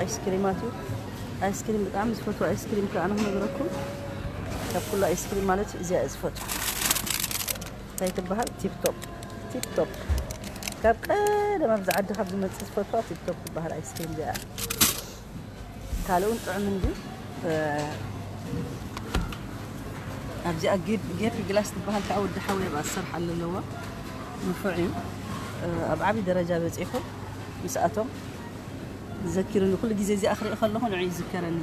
ኣይስክሪማት እዩ። ኣይስክሪም ብጣዕሚ ዝፈቱ ኣይስክሪም ከ ኣነ ክነግረኩም ካብ ኩሉ ኣይስክሪም ማለት እዚኣ እየ ዝፈቱ። እንታይ ትበሃል? ቲፕቶፕ። ቲፕቶፕ ካብ ቀደም ኣብዚ ዓዲ ካብ ዝመፅእ ዝፈትዋ ቲፕቶፕ ትበሃል ኣይስክሪም እዚኣ። ካልእውን ጥዑም እንዲ ኣብዚኣ ጌፕ ግላስ ትበሃል ከዓ ወዲ ሓወይ ኣብ ኣሰርሓ ኣለዋ። ንፉዕ እዩ። ኣብ ዓብዪ ደረጃ በፂኹ ምስኣቶም ዘኪሩኒ። ኩሉ ግዜ እዚኣ ክርኢ ከለኹ ንዑ ይዝከረኒ።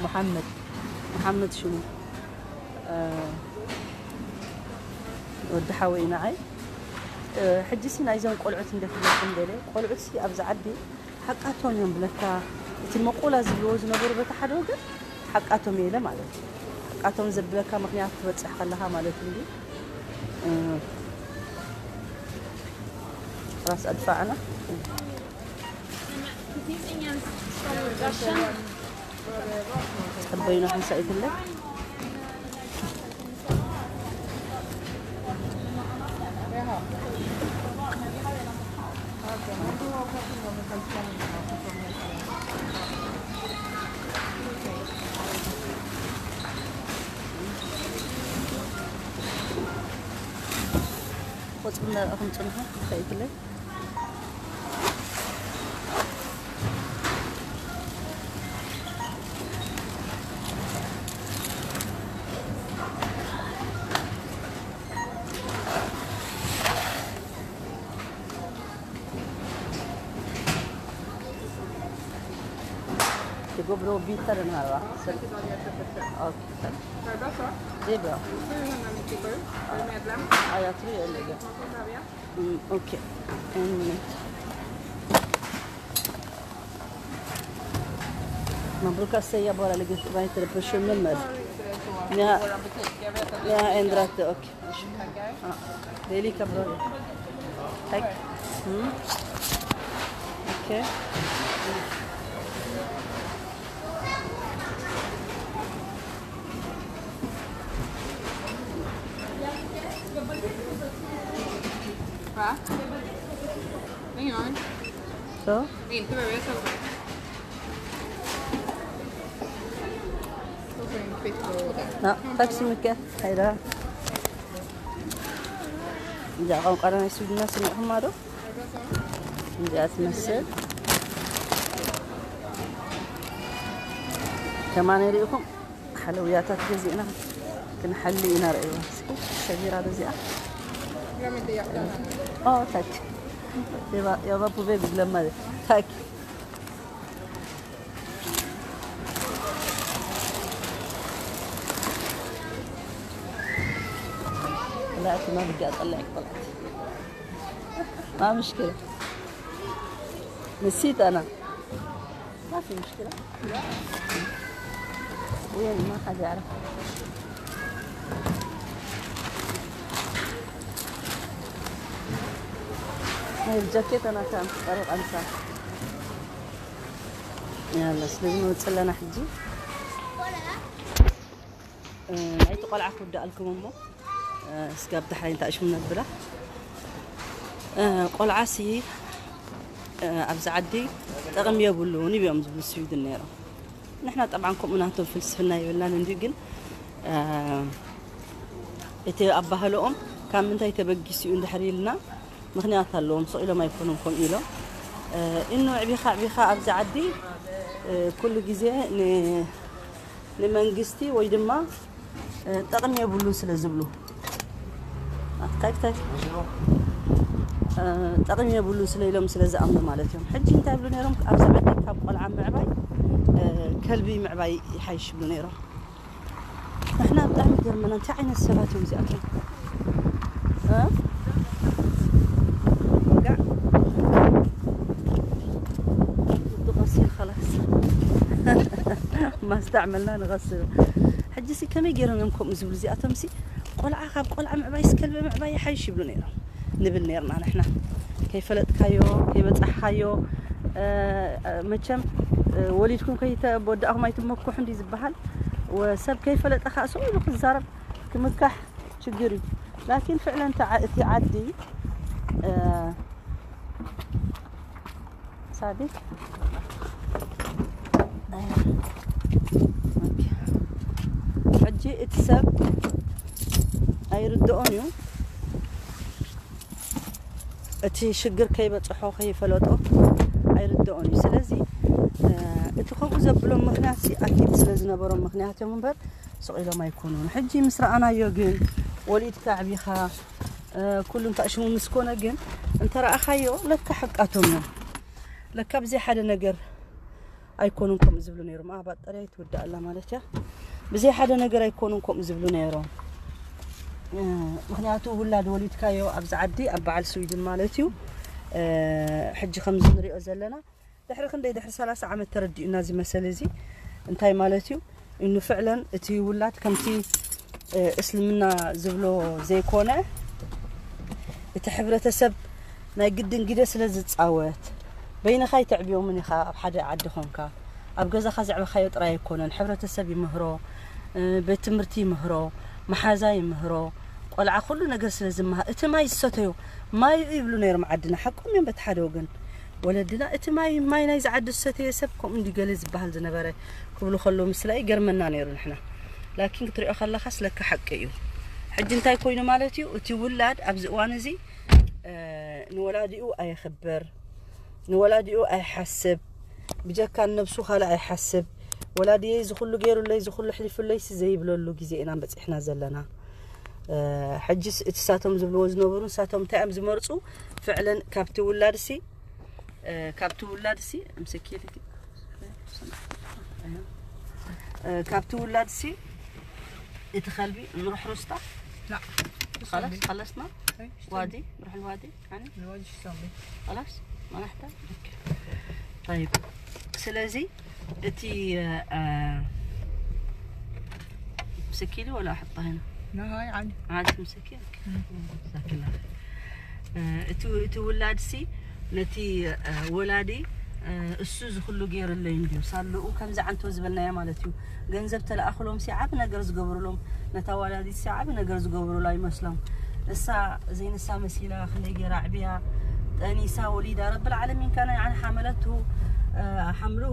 መሓመድ መሓመድ ሽሙ ወዲ ሓወይ ንዓይ። ሕጂ ሲ ናይዞም ቆልዑት እንደ ክብለኩም ደለ ቆልዑት ሲ ኣብዚ ዓዲ ሓቃቶም እዮም ብለካ። እቲ መቆላ ዝብልዎ ዝነበሩ በቲ ሓደ ወገን ሓቃቶም የለ ማለት እዩ። ሓቃቶም ዘብለካ ምክንያት ትበፅሕ ከለካ ማለት እዩ። ራስ ኣድፋዕና ጸበዩና ሓንሳኢትለ ቆጽሊ እንዳረኣኹም ጽንሑ፣ እንታይ ይብለይ? ትገብሮ ቢተር ናራ። ኦኬ። ዜብራ። አያ ትሪ የለ። ኦኬ። مبروك السيب ولا لقيت ما يتربش من مر. يا يا اندرات. اوكي. ሌሊካ ብሮ። ኦኬ። Hang on. So? Wait, where is it? Open quick order. لا، تاكسي مكة. هيدا. እዚኣ ቋንቋ ናይ ስዊድና ስሚዕኹም ዶ? እዚኣ ትመስል ከማን ርኢኹም ሓለውያታት ገዚእና ክንሓሊ ኢና። ርእይዋ እስኪ ሰጊራ ዶ እዚኣ? ኦ ታክ ያ ባ ፑቤ ብግለማ ታክ لا ما بدي اطلعك طلعت. ما مشكلة. نسيت انا. ما في مشكلة. وين ما حد يعرف. هاي الجاكيت انا كان في الطريق انساه. يلا سلمي وتسلنا حجي. ናይቲ ቆልዓ ክውዳእልኩም እሞ እስጋብ ዳሕራይ እንታይ ሽም ነብላ። ቆልዓሲ ኣብዚ ዓዲ ጠቕሚ የብሉን እዮም ዝብሉ ስዊድን ነይሮም። ንሕና ጠብዓን ከምኡ ናቶም ፍልስፍና የብልናን እንዲ ግን እቲ ኣባህለኦም ካብ ምንታይ ተበጊሱ እዩ እንድሕር ኢልና ምክንያት ኣለዎም። ስቕ ኢሎም ኣይኮኑን ከምኡ ኢሎም እኑ ዕቢኻ ዕቢኻ ኣብዚ ዓዲ ኩሉ ግዜ ንመንግስቲ ወይ ድማ ጠቕሚ የብሉን ስለ ዝብሉ ኣትካይክታይ ጠቕሚ የብሉን ስለ ኢሎም ስለ ዝኣምኑ ማለት እዮም። ሕጂ እንታይ ይብሉ ነይሮም? ኣብዚ ዓዲ ካብ ቆልዓ ምዕባይ ከልቢ ምዕባይ ይሓይሽ ይብሉ ነይሮም። ንሕና ብጣዕሚ ገርመና እንታይ ዓይነት ሰባት እዮም እዚኣቶም? ንቐስል ኸላስ ማስተዕመልና ንቐስል። ሕጂ ሲ ከመይ ገይሮም እዮም ከምኡ ዝብሉ እዚኣቶም ሲ ቆልዓ ካብ ቆልዓ ምዕባይ ስከልበ ምዕባይ ይሓይሽ ይብሉ ነይሮም ንብል ነርና ንሕና ከይፈለጥካዮ ከይበፃሕካዮ መቸም ወሊድኩም ከይተወዳእኹም ኣይትመኩሑ እንዲ ዝበሃል። ወሰብ ከይፈለጠ ከዓ ስቕ ኢሉ ክዛረብ ክምካሕ ችግር እዩ። ላኪን ፍዕለን እቲ ዓዲ ሳዲቅ ሕጂ እቲ ሰብ ኣይርድኦን እዩ። እቲ ሽግር ከይበፅሖ ከይፈለጦ ኣይርድኦን እዩ። ስለዚ እቲ ከምኡ ዘብሎም ምክንያት ኣኪድ ስለ ዝነበሮም ምክንያት እዮም እምበር ስቕ ኢሎም ኣይኮኑን። ሕጂ ምስ ረኣናዮ ግን ወሊድካ ኣዕቢኻ ኩሉ እንታይ ሽሙ ምስ ኮነ ግን እንተ ረኣኻዮ ለካ ሓቃቶም እዮም። ለካ ብዘይ ሓደ ነገር ኣይኮኑን ከምኡ ዝብሉ ነይሮም። ኣ ባጠርያ ይትውዳእ ኣላ ማለት እያ። ብዘይ ሓደ ነገር ኣይኮኑን ከምኡ ዝብሉ ነይሮም። ምክንያቱ ውላድ ወሊድካዮ ኣብዚ ዓዲ ኣብ በዓል ስዊድን ማለት እዩ። ሕጂ ከምዚ ንሪኦ ዘለና ድሕሪ ክንደይ ድሕሪ ሰላሳ ዓመት ተረዲኡና እዚ መሰል እዚ እንታይ ማለት እዩ? እኑ ፍዕለን እቲ ውላድ ከምቲ እስልምና ዝብሎ ዘይኮነ እቲ ሕብረተሰብ ናይ ግድን ግደ ስለ ዝፃወት በይንኻ ኣይተዕብዮምን ኢኻ። ኣብ ሓደ ዓዲ ኮንካ ኣብ ገዛኻ ዘዕበኻዮ ጥራይ ኣይኮነን። ሕብረተሰብ ይምህሮ፣ ቤት ትምህርቲ ይምህሮ፣ መሓዛ ይምህሮ፣ ቆልዓ ኩሉ ነገር ስለ ዝመሃር እቲ ማይ ዝሰተዮ ማይ ይብሉ ነይሮም ዓድና። ሓቆም እዮም በቲ ሓደ ወገን ወለድና እቲ ማይ ማይ ናይ ዝዓዲ ዝሰተየ ሰብ ከምኡ እንዲ ገለ ዝበሃል ዝነበረ ክብሉ ከለዉ ምስላ ይገርመና ነይሩ። ንሕና ላኪን ክትሪኦ ከለኻስ ለካ ሓቂ እዩ። ሕጂ እንታይ ኮይኑ ማለት እዩ? እቲ ውላድ ኣብዚ እዋን እዚ ንወላዲኡ ኣየኽብር፣ ንወላዲኡ ኣይሓስብ፣ ብጀካ ንነብሱ ካልእ ኣይሓስብ። ወላዲየይ እዚ ኩሉ ገይሩለይ፣ እዚ ኩሉ ኣሕሊፉለይሲ ዘይብለሉ ግዜ ኢና በፂሕና ዘለና። ሕጂስ እቲ ሳቶም ዝብልዎ ዝነበሩ ንሳቶም እንታይ እዮም ዝመርፁ? ፍዕለን ካብቲ ውላድሲ ካብቲ ውላድሲ ምስኪልቲ ካብቲ ውላድሲ እቲ ከልቢ ንሩሕ ሩስታ خلاص خلصنا وادي نروح الوادي يعني الوادي شو يسوي خلاص ما نحتاج طيب ስለዚ እቲ مسكيلي ولا احطها هنا لا هاي عادي عادي مسكيلك مساكلا እቲ እቲ ውላድሲ ነቲ ወላዲ እሱ ዝኩሉ ገይርለይ እንዲዩ ሳልኡ ከምዚ ዓንቶ ዝበልናዮ ማለት እዩ። ገንዘብ ተለኣኽሎም ሲ ዓቢ ነገር ዝገብሩሎም ነታ ወላዲት ሲ ዓቢ ነገር ዝገብሩላ ይመስሎም። እሳ ዘይንሳ መሲላ ክንደይ ገይራ ኣዕብያ ጠኒሳ ወሊዳ ረብል ዓለሚን ካነ يعني حملته حمله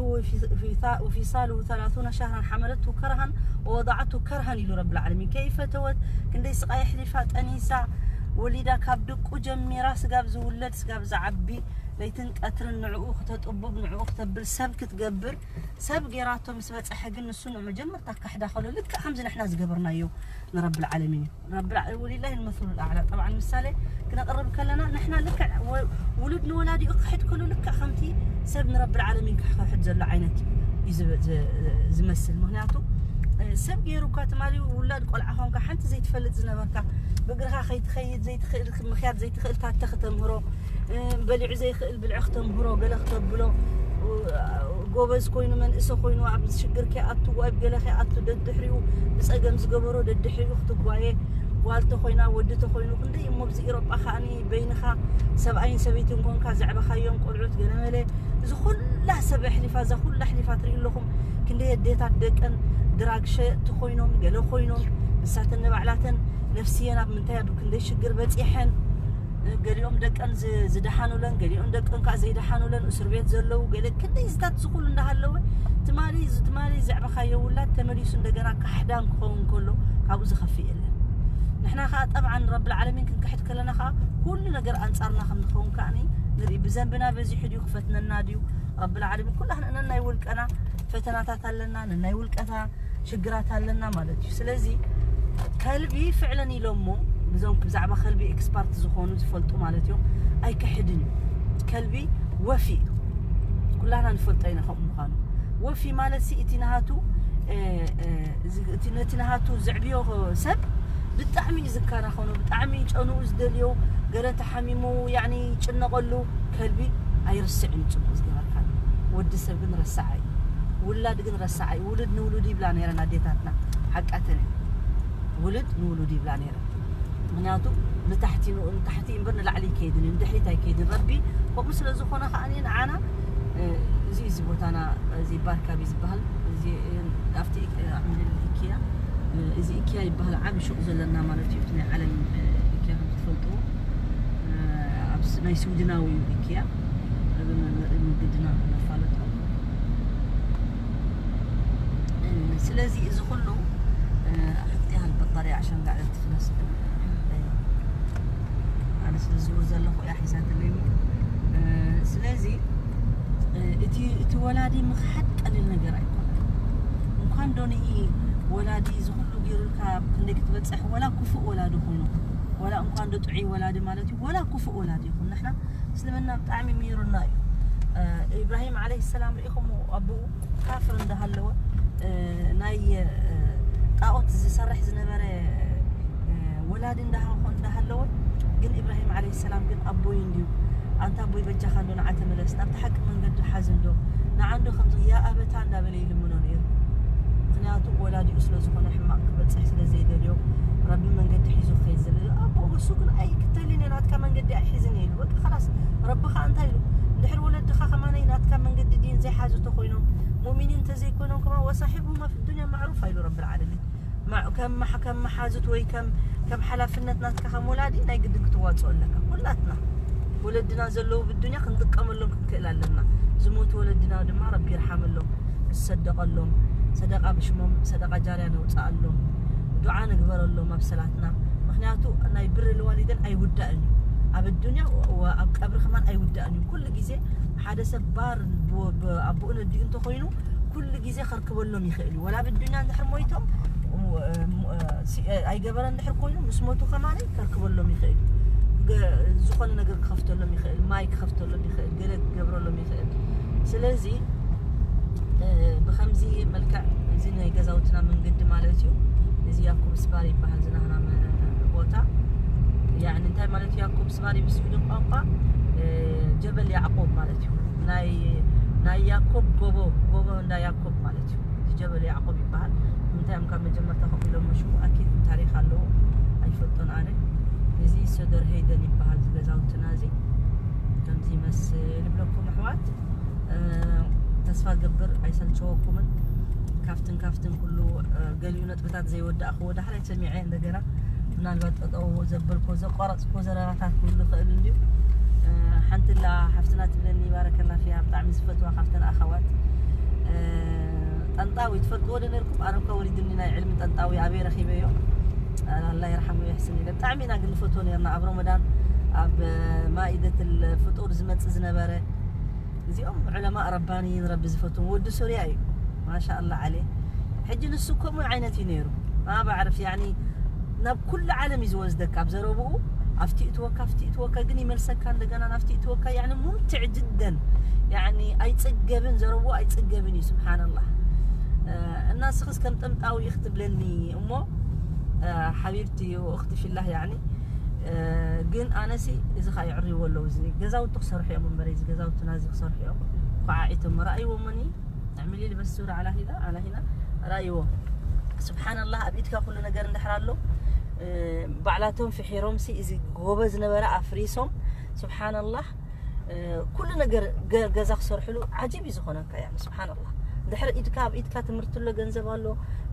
وفصاله ثلاثون شهرا حملته كرها ووضعته كرها ኢሉ ረብል ዓለሚን ከይፈተወት ክንደይ ስቃይ ኣሕሊፋ ጠኒሳ ወሊዳ ካብ ድቁ ጀሚራ ስጋብ ዝውለድ ስጋብ ዝዓቢ ለይትን ቀትርን ንዕኡ ክተጥቡብ ንዕኡ ክተብል ሰብ ክትገብር ሰብ ገይራቶ ምስ በፀሐ ግን ንሱ ንመጀመርታ ካሕዳ ከሎ ልክዕ ከምዚ ንሕና ዝገበርናዮ ንረብል ዓለሚን እዩ። ረብል ዓ- ወሊላሂ المثل الأعلى طبعا ምሳሌ ክነቕርብ ከለና ንሕና ልክዕ ወ- ውሉድ ንወላዲኡ ክሕድ ከሎ ልክዕ ከምቲ ሰብ ንረብል ዓለሚን ክሕድ ዘሎ ዓይነት እዩ ዝብ- ዝ- ዝመስል። ምክንያቱ እ፣ ሰብ ገይሩ እኳ ትማሊ ውላድ ቆልዓ ኮንካ ሓንቲ ዘይትፈልጥ ዝነበርካ ብእግርኻ ከይትኸይድ ዘይትኽእል ምክያድ ዘይትኽእል ታተ ክተምህሮ በሊዑ ዘይኽእል ብልዒ ክተምህሮ ገለ ክተብሎ ጎበዝ ኮይኑ መንእሰ ኮይኑ ኣብ ሽግር ከይኣቱ ኣብ ገለ ከይኣቱ ደድሕሪኡ ብፀገም ዝገበሮ ደድሕሪኡ ክትጓየ ጓል ተኮይና ወዲ ተኮይኑ ክንደይ እሞ ብዚ ኢሮጳ ከዓኒ በይንኻ ሰብኣይን ሰበይትን ኮንካ ዘዕበኻዮም ቆልዑት ገለመለ እዚ ኩላ ሰብ ኣሕሊፋ እዛ ኩላ ኣሕሊፋ ትርኢ ኣለኹም ክንደይ ኣዴታት ደቀን ድራግ ሸየጥቲ ኮይኖም ገለ ኮይኖም ንሳተን ንባዕላተን ነፍስየን ኣብ ምንታይ ኣብ ክንደይ ሽግር በፂሐን ገሊኦም ደቀን ዝደሓኑለን ገሊኦም ደቀን ከዓ ዘይደሓኑለን እስር ቤት ዘለዉ ገለ ክንደይ ዝታት ዝኩሉ እንዳሃለወ ትማሊ ትማሊ ዘዕበኻዮ ውላድ ተመሊሱ እንደገና ካሕዳን ክኸውን ከሎ ካብኡ ዝኸፍእ የለን ንሕና ከዓ ጠብዓን ረብል ዓለሚን ክንክሕድ ከለና ከዓ ኩሉ ነገር ኣንፃርና ከም ንኸውን ከዓ ንርኢ ብዘንብና በዚሑ ድዩ ክፈትነና ድዩ ረብል ዓለሚን ኩላህና ነናይ ውልቀና ፈተናታት ኣለና ነናይ ውልቀታ ሽግራት ኣለና ማለት እዩ ስለዚ ከልቢ ፍዕለን ኢሎሞ ብዞም ብዛዕባ ከልቢ ኤክስፓርት ዝኾኑ ዝፈልጡ ማለት እዮም ኣይክሕድን እዩ ከልቢ ወፊ እዩ ኩላና ንፈልጦ ኢና ከምኡ ምዃኑ ወፊ ማለት ሲ እቲ ናሃቱ ነቲ ናሃቱ ዘዕብዮ ሰብ ብጣዕሚ እዩ ዝከናኸኖ ብጣዕሚ ጨንኡ ዝደልዮ ገለ ተሓሚሙ ያኒ ይጭነቐሉ ከልቢ ኣይርስዕን እዩ ፅቡቕ ዝገበርካ ወዲ ሰብ ግን ረሳዓ እዩ ውላድ ግን ረሳዓ እዩ ውሉድ ንውሉድ ይብላ ነይረን ኣዴታትና ሓቃተን እዩ ውሉድ ንውሉድ ይብላ ነይረን ምክንያቱ ንታሕቲ ንኡ ንታሕቲ እምበር ንላዕሊ ይከይድን እዩ ንድሕሪት ኣይከይድን ረቢ ከምኡ ስለ ዝኾነ ከዓ ንዓና እዚ እዚ ቦታና እዚ ባርካቢ ዝበሃል እዚ ኣብቲ ዓምዲ ኢኪያ እዚ ኢኪያ ይበሃል። ዓቢ ሹቕ ዘለና ማለት እዩ። ናይ ዓለም ኢኪያ ክትፈልጥዎ ኣብ ናይ ስዊድናዊ እዩ ኢኪያ። መገድና ነፋለጦ። ስለዚ እዚ ኩሉ ኣሕጥያ በጣሪያ ዓሻን ጋዕለት ትፍለስ ኣነ ስለ ዝውር ዘለኹ እያ ሒዛትለይ። ስለዚ እቲ እቲ ወላዲ ምኽሓድ ቀሊል ነገር ኣይኮነን። እንኳን ዶ ንኢ ወላዲ ዝኹሉ ገይሩልካ ክንደይ ክትበፅሕ፣ ወላ ክፉእ ወላዲ ኮይኑ፣ ወላ እንኳን ዶ ጥዑይ ወላዲ ማለት እዩ፣ ወላ ክፉእ ወላዲ ይኹን፣ ንሕና እስልምና ብጣዕሚ ሚሩና እዩ። ኢብራሂም ዓለይሂ ሰላም ርኢኹም፣ ኣቦኡ ካፍር እንዳሃለወ ናይ ጣዖት ዝሰርሕ ዝነበረ ወላዲ እንዳሃለወ፣ ግን ኢብራሂም ዓለይሂ ሰላም ግን ኣቦይ እንዲዩ፣ ኣንታ ኣቦይ በጃኻ እንዶ ንዓ ተመለስ፣ ናብቲ ሓቂ መንገዲ ሓዝ እንዶ፣ ንዓ እንዶ ከምዚ ያ ኣበታ እንዳበለ ይልምኖ ነይሩ። ምኽንያቱ ወላዲኡ ስለ ዝኾነ ሕማቕ ክበፅሕ ስለ ዘይደልዮ፣ ረቢ መንገዲ ሒዙ ክኸይድ ዝል ኣቦ እሱ ግን ኣይክተልን እየ ናትካ መንገዲ ኣይሒዝን እየ ኢሉ። በቃ ኸላስ ረቢ ኸዓ እንታይ ኢሉ? ድሕሪ ወለድኻ ከማነይ ናትካ መንገዲ ዲን ዘይሓዙ ተኾይኖም ሙእሚኒን እንተዘይኮይኖም ከማ ወሳሒብሁማ ፊ ዱንያ ማዕሩፍ ኢሉ ረብል ዓለሚን። ከም መሓዙት ወይ ከም ሓላፍነት ናትካ ከም ወላዲ ናይ ግድን ክትዋፅኦ ኣለካ። ኩላትና ወለድና ዘለዉ ብዱንያ ክንጥቀመሎም ክንክእል ኣለና። ዝሞቱ ወለድና ድማ ረቢ ይርሓመሎም፣ ንሰደቀሎም፣ ሰደቃ ብሽሞም ሰደቃ ጃርያ ነውፅኣሎም፣ ዱዓ ንግበረሎም ኣብ ሰላትና። ምክንያቱ ናይ ብር ልዋሊደን ኣይውዳእን እዩ ኣብ ዱንያ፣ ኣብ ቀብሪ ከማን ኣይውዳእን እዩ። ኩሉ ግዜ ሓደ ሰብ ባር ኣቦኡ ነዲኡ እንተኮይኑ ኩሉ ግዜ ከርክበሎም ይኽእል እዩ። ወላ ብዱንያ እንድሕር ሞይቶም ኣይገበረ እንድሕር ኮይኑ ምስ ሞቱ ከማን ከርክበሎም ይኽእል እዩ። ዝኾነ ነገር ክኸፍተሎም ይኽእል፣ ማይ ክኸፍተሎም ይኽእል፣ ገለ ክገብረሎም ይኽእል። ስለዚ ብከምዚ መልክዕ እዚ ናይ ገዛውትና መንገዲ ማለት እዩ። እዚ ያዕቆብ ስባር ይበሃል ዝናህና ቦታ። ያዕኒ እንታይ ማለት እዩ ያዕቆብ ስባር ብስዊድን ቋንቋ? ጀበል ያዕቆብ ማለት እዩ። ናይ ናይ ያዕቆብ ጎቦ፣ ጎቦ እንዳ ያዕቆብ ማለት እዩ። እዚ ጀበል ያዕቆብ ይበሃል። እንታይ እዮም ካብ መጀመርታ ከምኡ ኢሎም መሽሙ ኣኪድ ታሪክ ኣለዎ። ኣይፈልጦን ኣነ። እዚ ሰደር ሄይደን ይበሃል እዚ ገዛውትና እዚ። ከምዚ ይመስል ይብለኩም ኣሕዋት። ተስፋ ገብር ኣይሰልቸወኩምን። ካፍትን ካፍትን ኩሉ ገሊኡ ነጥብታት ዘይወዳእክዎ ዳሕራይ ሰሚዐ እንደገና ምናልባት ጠጠው ዘበልኮ ዘቋረፅኮ ዘረባታት ክህሉ ይኽእል እንድዩ። ሓንትላ ሓፍትና ትብለኒ ባረከላ ፊያ ብጣዕሚ ዝፈትዋ ካብተን ኣኸዋት ጠንጣዊ ትፈልጥዎ ዶ ነርኩም? ኣረብካ ወሊድኒ ናይ ዕልሚ ጠንጣዊ ኣበይ ረኺበዮ? ኣላ ይርሓሙ የሕስን ኢለ ብጣዕሚ ኢና ግን ንፈትዎ ነርና ኣብ ረመዳን ኣብ ማኢደት ፍጡር ዝመፅእ ዝነበረ እዚኦም ዑለማ ረባንይን ረቢ ዝፈትዎም ወዲ ሱርያ እዩ። ማሻኣላ ዓለ ሕጂ ንሱ ከምኡ ዓይነት እዩ ነይሩ። ማ ባዕርፍ ያኒ ናብ ኩሉ ዓለም እዩ ዝወስደካ ኣብ ዘረብኡ ኣብቲ እትወካ ኣብቲ እትወካ ግን ይመልሰካ እንደገና ናብቲ እትወካ ያኒ ሙምትዕ ጅደን ያኒ ኣይፅገብን ዘረብኡ ኣይፅገብን እዩ ስብሓንላህ። እና ስኽስ ከም ጠምጣዊ ክትብለኒ እሞ ሓቢብቲ ወእኽቲ ፊላህ ያኒ ግን ኣነሲ እዚ ኸዓ የዕርይዎ ኣለዉ እዚ ገዛውቲ ክሰርሑ እዮም እምበር እዚ ገዛውትና እዚ ክሰርሑ እዮም ኳዓዒቶም ረኣይዎሞኒ ኣዕሚሊ ልበስ ሱራ ዓላሂና ዓላሂና ረኣይዎ ስብሓንላህ ኣብ ኢድካ ኩሉ ነገር እንድሕር ኣሎ ባዕላቶም ፍሒሮምሲ እዚ ጎበ ዝነበረ ኣፍሪሶም ስብሓንላህ ኩሉ ነገር ገዛ ክሰርሕሉ ዓጂብ እዩ ዝኾነካ ያ ስብሓንላህ ድሕሪ ኢድካ ኣብ ኢድካ ትምህርቲ ኣሎ ገንዘብ ኣሎ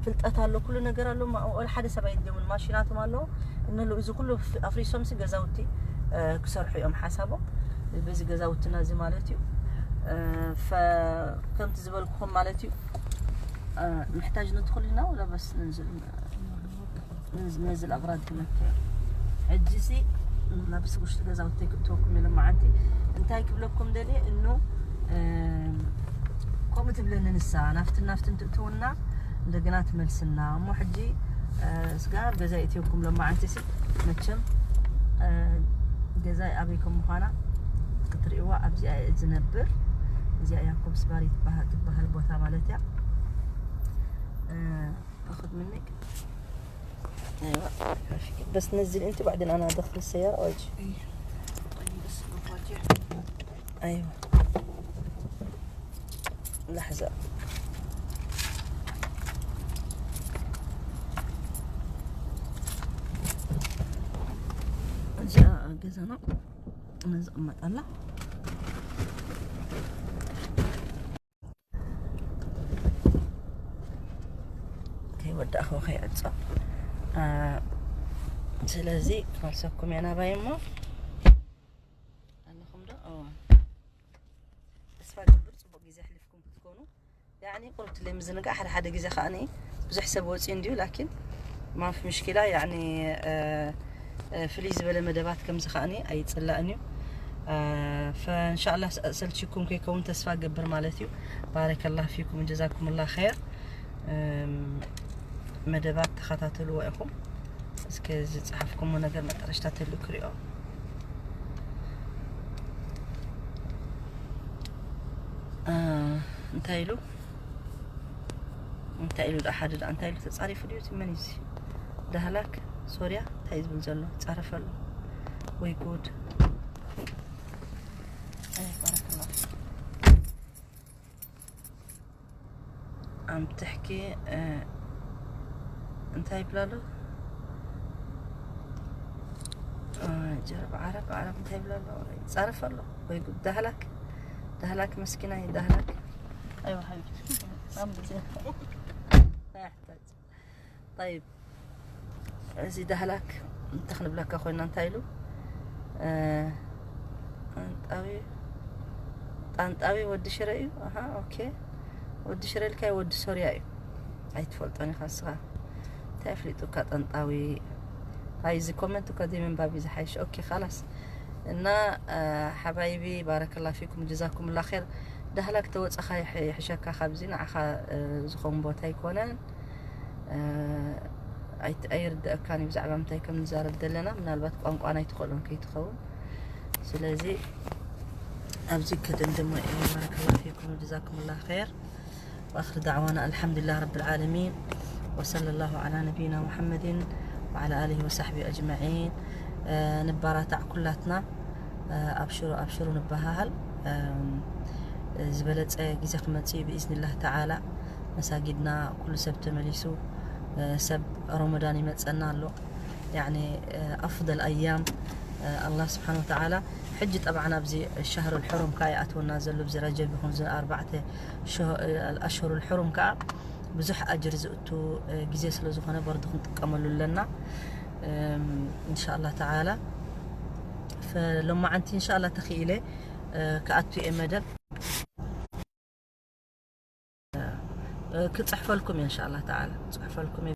ፍልጠት ኣሎ ኩሉ ነገር ኣሎ ወላ ሓደ ሰብ ኣይድገምን ማሽናቶም ኣለዉ እነሉ እዚ ኩሉ ኣፍሪሶምሲ ገዛውቲ ክሰርሑ እዮም ሓሳቦም በዚ ገዛውትና እዚ ማለት እዩ ከምቲ ዝበልኩኹም ማለት እዩ ምሕታጅ ነትኽሉና ወላ በስ ንንዝል ነዚ ኣቕራድ ክመክር ሕጂሲ ናብ ውሽጢ ገዛውተይ ክእትወኩም ኢለ መዓንቲ እንታይ ክብለኩም ደልየ እኑ ከምኡ ትብለኒ ንሳ ናፍትን ናፍትን ትእትውና እንደገና ትመልስና እሞ ሕጂ ስጋ ኣብ ገዛ እትወኩም ሎመዓንቲሲ መቸም ገዛ ኣበይ ከም ምዃና ክትርእይዋ ኣብዚኣ ዝነብር እዚኣ ያኮብ ስባሪ ትበሃል ቦታ ማለት እያ أخذ منك أيوة بس نزل أنت بعدين أنا أدخل السيارة وأجي إيه. طيب، بس مفاتيح. أيوة لحظة جاء قزنا نزق مطلع ደኣኹ ከይዕጾ። ስለዚ ክመልሰኩም እየ ናባይ እሞ ኣለኹም ዶ? ተስፋ ገብር ጽቡቅ ግዜ ኣሕሊፍኩም ክትኮኑ። ያኒ ቁሩብ ትለይ ምዝንጋዕ ሓደ ሓደ ግዜ ከኣ ብዙሕ ሰብ ወጺኡ እንድዩ፣ ላኪን ማፍ ምሽኪላ። ያኒ ፍልይ ዝበለ መደባት ከምዚ ከኣ ኣይጽላእን እዩ። ፈእንሻላ ሰልችኩም ከይከውን ተስፋ ገብር ማለት እዩ። ባረከላ ፊኩም ጀዛኩም ላ ኸይር። መደባት ተኸታተልዎ ኢኹም። እስከ ዝጸሓፍኩሞ ነገር መጠረሽታ ተሉ ክሪኦ። እንታይ ኢሉ እንታይ ኢሉ ደኣ ሓደ ደኣ እንታይ ኢሉ ተጻሪፉ ድዩ? እቲ መን እዩ እዚ? ዳህላክ ሶርያ እንታይ እዩ ዝብል ዘሎ? ይጻረፍ ኣሎ ወይ ጉድ። ኣይ ባረከላ ኣምትሕኪ እንታይ ይብላ ኣሎ? ጀርብ ዓረብ ዓረብ እንታይ ይብላ ኣሎ? ይጻረፍ ኣሎ ወይ ጉድ። ዳህላክ ዳህላክ መስኪናይ ዳህላክ። ኣይዋ ሓቢብቲ ኣምዚ ኣይሕታጅ። طيب እዚ ዳህላክ እንተ ክንብለካ ኮይና እንታይ ኢሉ? ጣንጣዊ ጣንጣዊ ወዲ ሽረ እዩ። ኣሃ ኦኬ። ወዲ ሽረ ኢልካ ወዲ ሶርያ እዩ። ኣይትፈልጦን ኢኻ እስኻ። እንታይ ኣፍሊጡካ ጠንጣዊ? ኣይ እዚ ኮመንት እኳ ዘይምንባብ እዩ ዝሓይሽ። ኦኬ ካላስ። እና ሓባይቢ ባረከላ ፊኩም ጀዛኩም ላ ኸይር። ዳህላክ ተወጻኻ ይሕሸካ፣ ካብዚ ንዓኻ ዝኸውን ቦታ ኣይኮነን። ኣይርድአካን እዩ ብዛዕባ ምንታይ ከም ንዛረብ ዘለና። ምናልባት ቋንቋና ኣይትኽእሎን ከይትኸውን። ስለዚ ኣብዚ ከደምድሞ እየ። ባረከላ ፊኩም ጀዛኩም ላ ኸይር። وآخر دعوانا الحمد لله رب العالمين، وصلى الله على نبينا محمد وعلى آله وصحبه أجمعين. ንባራታዕ ኩላትና። ኣብሽሩ ኣብሽሩ ንበሃሃል። ዝበለጸ ግዜ ክመጽእ እዩ ብኢዝኒላህ ተዓላ። መሳጊድና ኩሉ ሰብ ተመሊሱ። ሰብ ረመዳን ይመጸና ኣሎ። ያኒ ኣፍደል ኣያም ኣላህ ስብሓን ወተዓላ። ሕጂ ጠብዓን ኣብዚ ሸህሩል ሕሩም ከኣ ይኣትወና ዘሎ፣ ብዚ ረጀብ ይኹን እዚ ኣርባዕተ ኣሽሁሩል ሕሩም ከኣ ብዙሕ ኣጅር ዝእቱ ግዜ ስለ ዝኾነ በርዱ ክንጥቀመሉ ኣለና። እንሻላ ተዓላ ፈሎማዓንቲ እንሻላ ተኽኢለ ክኣቱ እየ መደብ። ክጽሕፈልኩም እየ እንሻላ ተዓላ ክጽሕፈልኩም እየ።